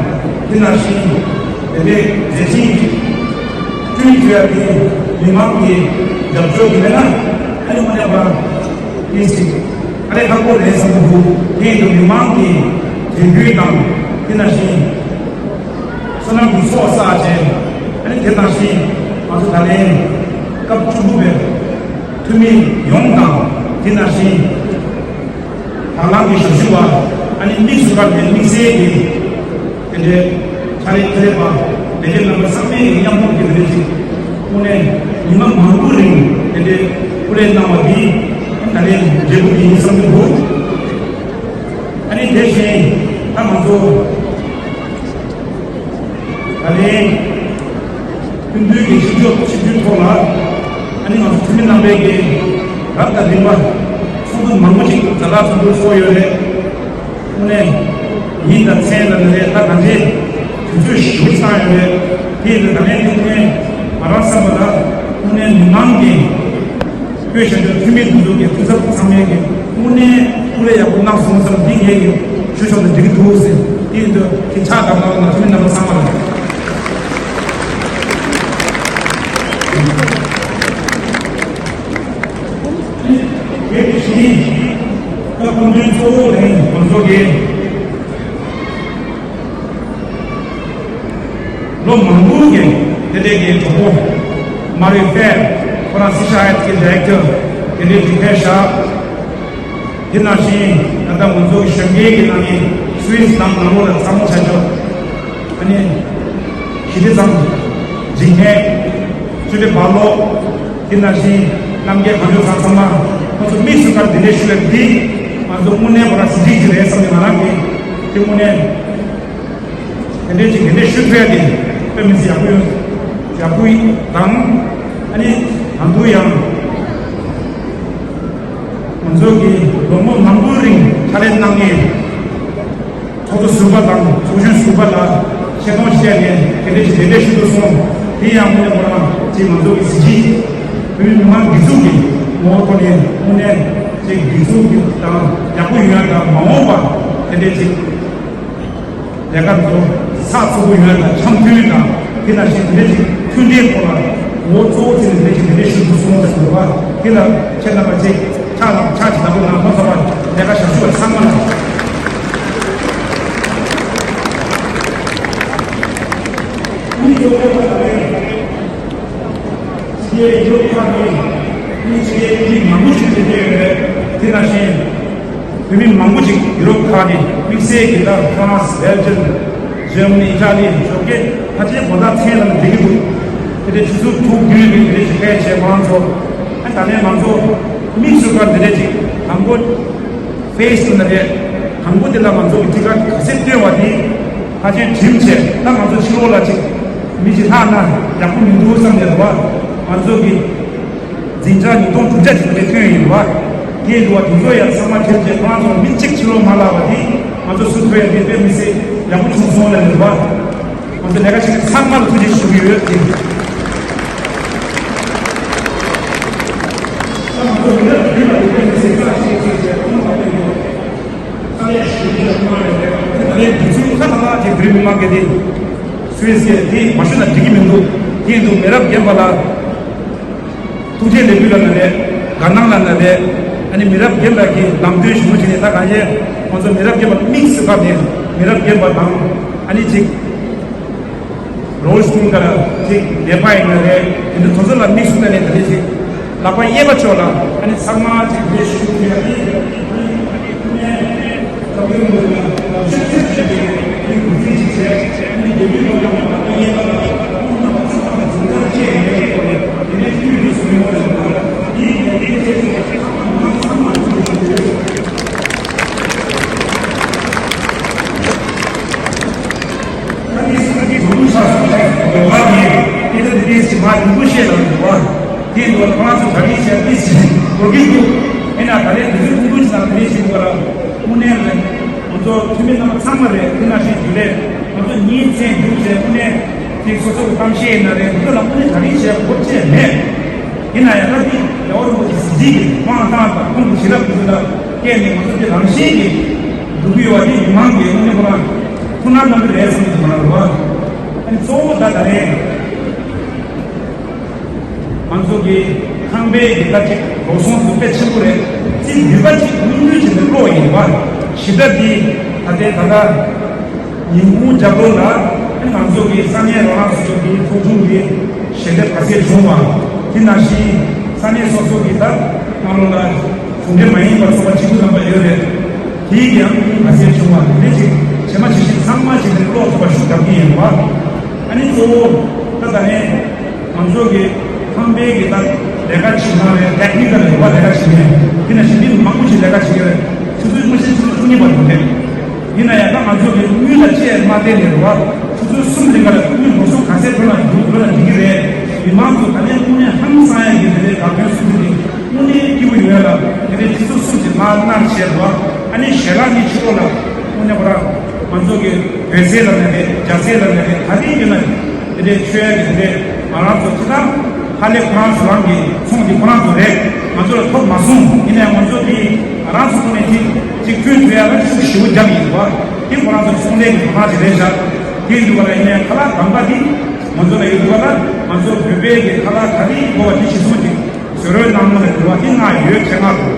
དེ་ནང་བཞིན་དེ་འདྲའི་མཛད་འཕྲིན་ཅིག་བསྐྲུན་ཐུབ་ཡ་དེ་མི་མང་གི་རྒྱབ་སྐྱོར་གྱི་མེད་ན། ཨ་ནི་དངོས་གནས་པ་ཨིན་སྲིད་ཨ་རེ་ཁག་པོ་རེད་བསམ་གྱི་འདུག་དེ་ཡིན་དུས་མི་མང་གི་དད་གུས་དང་། དེ་ནང་བཞིན་བསོད་ནམས་ཀྱི་ཚོགས་བསགས་བྱས། ཨ་ནི་དེ་ནང་བཞིན་ང་ཚོ་ད་ལན་སྐབས་བཅུ་དགུ་པའི་འཐུས་མི་ཡོངས་དང་། དེ་ནང་བཞིན་དང་བླངས་ཀྱི་ཞབས་ཞུ་བ། ཨ་ནི་དམིགས་སུ་བཀར་ཏེ་དམིགས་བསལ་གྱི་དེ་འདྲའི་ཕྱག་ལས་མཛད་པ། ལས་བྱེད་རྣམ་པ་ཚང་མའི་མཉམ་འབྲེལ་གྱི་དེ་འདྲ་ཞིག་དངོས་གནས་ཉི་མ་མང་པོ་རིང་དེ་འདྲའི་སྐུ་ལས་གནང་བ་འདི་ད་ལན་འབྲས་བུ་ཡིན་བསམ་གྱི་འདུག་ཨ་ནི་དེ་བཞིན་ད་ང་ཚོ་ད་ལན་སྐུ་མདུན་གྱི་ཆིབས་བསྒྱུར་ཆིབས་བསྒྱུར་ཐོག་ལ། ཨ་ནི་ང་ཚོ་འཐུས་མི་རྣམ་པས་ཀྱི་རབ་དང་རིམ་པ་ཚོགས་འདུ་མང་པོ་ཅིག་ཛ་དྲག་ཚོགས་འདུ་ཚོགས་ཡོད་རེད། དངོས་གནས་ཡིན་དང་མཚན་ལ་ནི་རེད། ད་གང་ཅི་དུས་ཚོད་ཞིབ་ཚང་ཡོད་རེད། དེ་ཡིན་དུས་ད་ལན་དེ་དངོས་གནས་ང་རང་བསམ་པ་ལ་དངོས་གནས་མི་མང་གི་དཔེ་བཞག་ན་འཐུས་མི་འདི་ཚོ་གི་འཐུས་ཚབ་ཚང་མས་ཀྱི་དངོས་གནས་སྐུ་ལས་ཡག་པོ་གནང་སོང་བསམ། འདི་ངས་ཀྱི་ཞུ་ཆོག་ན་འགྲིག་གི་འདུག་ཟེར། དེ་ཡིན་དུས་ཁྱེད་ཕྱག་བརྡབ་གནང་རོགས་གནང་། འཐུས་མི་རྣམ་པ་ཚང་མ་ལ། དེ་བཞིན་སྐུ་མདུན་གཙོ་བོ་ལ་ང་ཚོ་གི་ལོ་མང་པོ་གི་དེ་འདྲའི་གི་གྲོགས་པོ་མ་རུས་ཕེར་ཁོ་རང་སི་ཤ་ཨེ་ཀྱི་ཌི་རེག་ཊར་དེ་འདྲའི་གི་ཕེར་བཞག་དེ་ནང་བཞིན་ད་ལྟ་ང་ཚོ་གི་གཞོན་སྐྱེས་ཀྱི་ནང་ནས་སུད་སི་དང་ནང་ལོགས་ལ་ཚང་མ་བྱ་ཆོག་ཨ་ནི་ཞི་བདེ་ཚང་། འཇིགས་མེད། ཆོས་སྒྲོན་བར་ལོ། དེ་ནང་བཞིན་རྣམ་རྒྱལ་གངས་ལྗོངས་ཚང་ཚང་མ་ང་ཚོ་དམིགས་སུ་བཀར་འདི་འདྲའི་ཞུ་བའི་འདི་ང་ཚོ་དངོས་གནས་པ་ར་གཟི་བརྗིད་ཅིག་རེད་བསམ་ནས་ང་རང་གིས་དེ་དངོས་གནས། དེ་འདྲའི་ཅིག་དེ་འདྲའི་ཞུ་ཐུབ་ཡ་དེ་དཔེ་མི་སྲིད་ཡག་པོ་ཡོད། ཡག་པོ་ཡིན་དང་། ཨ་ནི་ང་ཚོ་ཡང་ང་ཚོ་གི་ལོ་ངོ་མང་པོའི་རིང་ཕྱག་ལས་གནང་མཁན་ཚོགས་གཙོ་ཟུར་པ་དང་ཚོགས་གཞོན་ཟུར་པ་ལ་ཆེ་མཐོང་བཅས་ནས་དེ་འདྲའི་ཅིག་དེ་འདྲའི་ཞུ་དགོས་སོང་། དེ་ཡང་དངོས་གནས་ཁོ་རང་ཅིག་ང་ཚོ་གི་གཟི་བརྗིད། བོད་མི་མང་སྒེར་ཚུགས་ཀྱི་ངོ་བོ་ཐོག་ནས་དངོས་གནས་ཅིག་སྒེར་ཚུགས་ཀྱི་དང་ཡག་པོ་ཡོང་ཡ་དང་མ་འོངས་པ་དེ་འདྲའི་ཅིག་ལས་ཀ་དེ་ཚོ་ཚགས་ཚུད་པོ་ཡོང་ཡ་དང་འཆམ་མཐུན་དང་དེ་ནང་བཞིན་དེ་འདྲ་ཞིག་མཐུན་སྒྲིལ་ཐོག་ལ་ངོ་བོ་གཙོ་བོ་བྱས་ནས་དེ་འདྲ་ཞིག་དེ་འདྲ་ཞིག་ཏུ་སོང་ཟེར་དགོས་པ་དེ་ལ་ཁྱེད་རྣམ་པ་ཅིག་ཕྱག་ལ་ཕྱག་ཅིག་ལ་པོ་ནང་ཐོག་ཚ་བ་ལས་ཀ་བྱ་ཤུགས་ཚང་མ་ལ། ཕྱི་རྒྱལ་ཡུ་རོབ་ཁག་གི་ཕྱི་རྒྱལ་མི་མང་པོ་ཞིག་བསྡད་ཡོད་རེད། དེ་ནང་བཞིན་བོད་མི་མང་པོ་ཞིག་ཡུ་རོབ་ཁག་ནས་དམིགས་བསལ་གྱི་ད་ཧྥ་རན་སི། བྷེལ་ཇམ། འཇར་མ་ནི། ཨི་ཊ་ལི། ཞོགས་ཀས་ཕལ་ཆེར་གོ་བརྡ་མཚན་ལ་འགྲིག་གི་འདུག་དེ་འདྲའི་ཆུ་ཚོད་དྲུག་བདུན་རིང་དེ་འདྲ་ཞིག་ཕལ་ཆེར་ཁོ་རང་ཚོ་ཨ་ད་ནས་ང་ཚོ་དམིགས་སུ་བཀར་དེ་འདྲ་ཞིག་དང་པོ། ཕེ་སི་ནི་རེད། དང་པོ་དེ་ལ་ང་ཚོ་གི་ཊི་ཀ་ག་ཚད་བཏོན་པ་དེ་ཕལ་ཆེར་གྲིམ་བྱས། ད་ང་ཚོ་ཕྱི་ལོགས་ལ་ཅིག་མི་ཅིག་ལྷག་ན་ཡག་པོ་མི་འདུག་བསམ་ནས་རེད་བ། ང་ཚོ་གི་འཛིན་གྲྭ་ཉིས་སྟོང་དྲུག་བརྒྱ་ཅིག་དེ་ཐོན་ཡིན་བ། དེ་འདུག་བ། དེ་ཚོ་ཡང་ཚང་མ་གྲིམ་བྱས། ཁོ་རང་ཚོ་མི་གཅིག་ཕྱི་ལོགས་མ་ལྷག་པ་དེ་ང་ཚོ་སུ་ཐོན་ཡ་དེ་དཔེ་མི་སྲིད་ཡག་པོ་བྱུང་སོང་ལབ་ནས་རེད་བ། ང་ཚོ་ལས་ཀ་བྱེད་མཁན་ཚང་མ་ལ་ཐུགས་རྗེ་ཆེ་ཞུ་གི་ཡོད་དེ། ད་ང་ཚོ་མི་རབས་རིམ་པ་དེ་དཔེ་མི་སྲིད་རྩ་ཆེ་ཆེ་ཆེ་ཁོང་དང་དཔེ་མི་སྲིད། ད་ལན་ཞུ་རྒྱུ་ཡོད་མ་རེད། ད་ལན་དུས་ཚོད་ཁ་ལ་ལ་དེ་བོད་མི་མང་གི་དེ་སུད་སི་དེ་མ་ཞུ་ན་འགྲིག་གི་མི་འདུག་དེ་འདུག་མི་རབས་རྒན་པ་ལ་ཐུགས་རྗེ་ལེགས་འབུལ་ལབ་ན་རེད། དགའ་སྣང་ལབ་ན་རེད། ཨ་ནི་མི་རབས་རྒན་པ་གི་ལམ་སྟོན་ཞུ་རྒྱུ་བྱས་ནས། ད་གང་ཡེ་ཁོང་ཚོ་མི་རབས་རྒན་པ་དམིགས་སུ་བཀར་ནས་མི་རབས་རྒན་པ་དང་ཨ་ནི་ཅིག་རོལ་སྐུལ་ག་ར་ཅིག་ལས་པ་ཡིན་ན་རེད། དེ་འདྲ་དེ་ཚོ་ལ་དམིགས་སུ་བཀར་ནས་ད་ལན་ཅིག་ལག་པ་གཡས་པ་ཕྱོགས་ལ་ཨ་ནི་ཚང་མ་ཅིག་ལས་ཞུ་ཡ་དེ། དངོས་གནས་ལ་ང་ཚོ་འཐུས་མི་རྣམ་པ་ཚང་མ་རེད། དེ་ནང་བཞིན་རྒྱུན་ལས་ང་ཚོ་ཉིན་མཚན་རྒྱུན་ཆད་དངོས་གནས་དེ་སོ་སོ་གི་གཏམ་བཤད་ཡིན་ན་རེད། འདི་ལ་དངོས་གནས་ག་རེ་བྱས་དགོས་ཆེད་མེད། ཡིན་ན་ཡང་ད་འདི་རྒྱལ་བ་རིན་པོ་ཆེ་གཟི་བརྗིད་ཀྱི་དབང་ཐང་དང་ཁོང་གི་བྱིན་རླབས་ཀྱི་ཚུལ་ལ་བསྐྱལ་ནས་ང་ཚོ་དེ་རང་བཞིན་གྱིས་འགྲོ་གི་ཡོད་པ་དེ་མི་མང་གིས་དངོས་གནས་ཁོ་རང་ཐུགས་ གནང་གི་རེད་བསམ་གྱི་མ་རེད་བ། ཨ་ནི་གཙོ་བོ་ད་ད་རེད། ང་ཚོ་གི་ཁང་པའི་གི་ད་ཅིག་འགྲོ་སོང་དེ་དཔེ་ཆེན་པོ་རེད། ཅིག་ནུས་པ་ཅིག་སྣུམ་འདྲུད་ཅིག་ནས་བློ་ཡིན་བ། ཞི་བདེ་འདི་ད་ལྟའི་ད་ལྟ་ཉིན་གུང་རྒྱབ་ལོགས་ལ་ང་ཚོ་གི་ས་གནས་རང་རང་སོ་སོ་གི་ཚོགས་ཆུང་གི་ཞལ་འདེབས་ག་ཚད་བྱུང་བ། དེ་ནང་བཞིན་ས་གནས་སོ་སོ་གི་ད་ནང་ལོགས་ལ་གཞུང་འབྲེལ་མ་ཡིན་པ་ཚོགས་པ་གཅིག་པུ་རྣམ་པ་ཡོད་རེད། དེའི་གི་ཡང་ག་ཚད་བྱུང་བ་དེ་འདྲ་ཅིག་བྱེ་མ་བྱེ་ཤིང་ཚང་མ་བྱེད་པའི་བློ་ཐོག་པ་ཤུགས་རྒྱབ་ཀྱི་ཡིན་པ། ཨ་ནི་གཙོ་བོ་ད་ད་ནས་ང་ཚོ་གི་ཁང་པའི་གི་ད་ལས་ཀ་བྱེད་སྟངས་རེད། ཊེག་ནི་ཀལ་ལ་ཡོད་པ་ལས་ཀ་བྱེད་མཁན་དེ་ནང་བཞིན་མི་མང་པོ་ཞིག་ལས་ཀ་བྱེད་ཀྱི་རེད། ཆུ་ཚོད་ཉི་ཤུ་ཆུ་ཚོད་བཅུ་གཉིས་བར་དུ་རེད། ཡིན་ན་ཡང་ད་ང་ཚོ་གི་དངུལ་ལ་ཅི་ཡང་མ་བལྟས་ནས་རེད་བ། ཆུ་ཚོད་གསུམ་རིང་ག་ལ་དངུལ་འགྲོ་སོང་ག་ཚད་ཐོན་ན་འགྲོ་ཐུབ་ན་འགྲིག་གི་རེད། མི་མང་ཚོ་ད་ལན་དངོས་གནས་ཧང་སང་ཡ་གི་དེ་འདྲའི་དགའ་སྐྱོ་གསུམ་གྱི་དངོས་གནས་སྐྱིད་པོ་ཡོད་ཡ་ལ་དེ་འདྲའི་ཆུ་ཚོད་གསུམ་གྱི་མ་གནང་བྱས་རེད་བ། ཨ་ནི་ཞལ་ལག་གཉིས་ཕྱི་ལོགས་ལ་དངོས་གནས་ཁོ་རང་ང་ཚོ་གི་བོད་ཟས་ལ་མེད་པའི་རྒྱ་ཟས་ལ་མེད་པའི་ད་ལྟའི་ཡིན་ན། དེ་འདྲའི་ཆོས་ཡ་གི་དེ་འདྲའི་ང་རང་ཚོ་ཅི་ལྟར་ཧ་ལས་ཁོ་རང་ཚོ་རང་གི་ཚོང་འདི་ཁོ་རང་ཚོ་རེད། ང་ཚོ་ལ་ཐོབ་མ་སོང་། ཡིན་ནའང་ང་ཚོ་འདི་ང་རང་ཚོ་ཐོག་ནས་ཅིག་ཅིག་སྐྱོན་བརྗོད་ཡ་ལ་ཤུགས་ཞེ་པོ་རྒྱབ་ཡིན་པ། དེ་ཁོ་རང་ཚོ་ཚོང་ལས་ཀྱི་ཐོག་མ་ཅིག་རེད་བཞག་དེ་ཡིན་དུས་ག་ལ་ཡིན་ནའང་ཁ་ལག་གདམ་ག་འདི་ང་ཚོ་ལ་ཡོད་དུས་ག་ལ་ང་ཚོ་བོད་པའི་གི་ཁ་ལག་ག་རེ་ཡིན་དགོས་པ་དེ་ཞིག་སོང་ཅིག་བཟོ་རོལ་གནང་མ་ལ་འགྱུར་བ་དེ་ང་ཡོད་ཁྱད་མ་དགོས།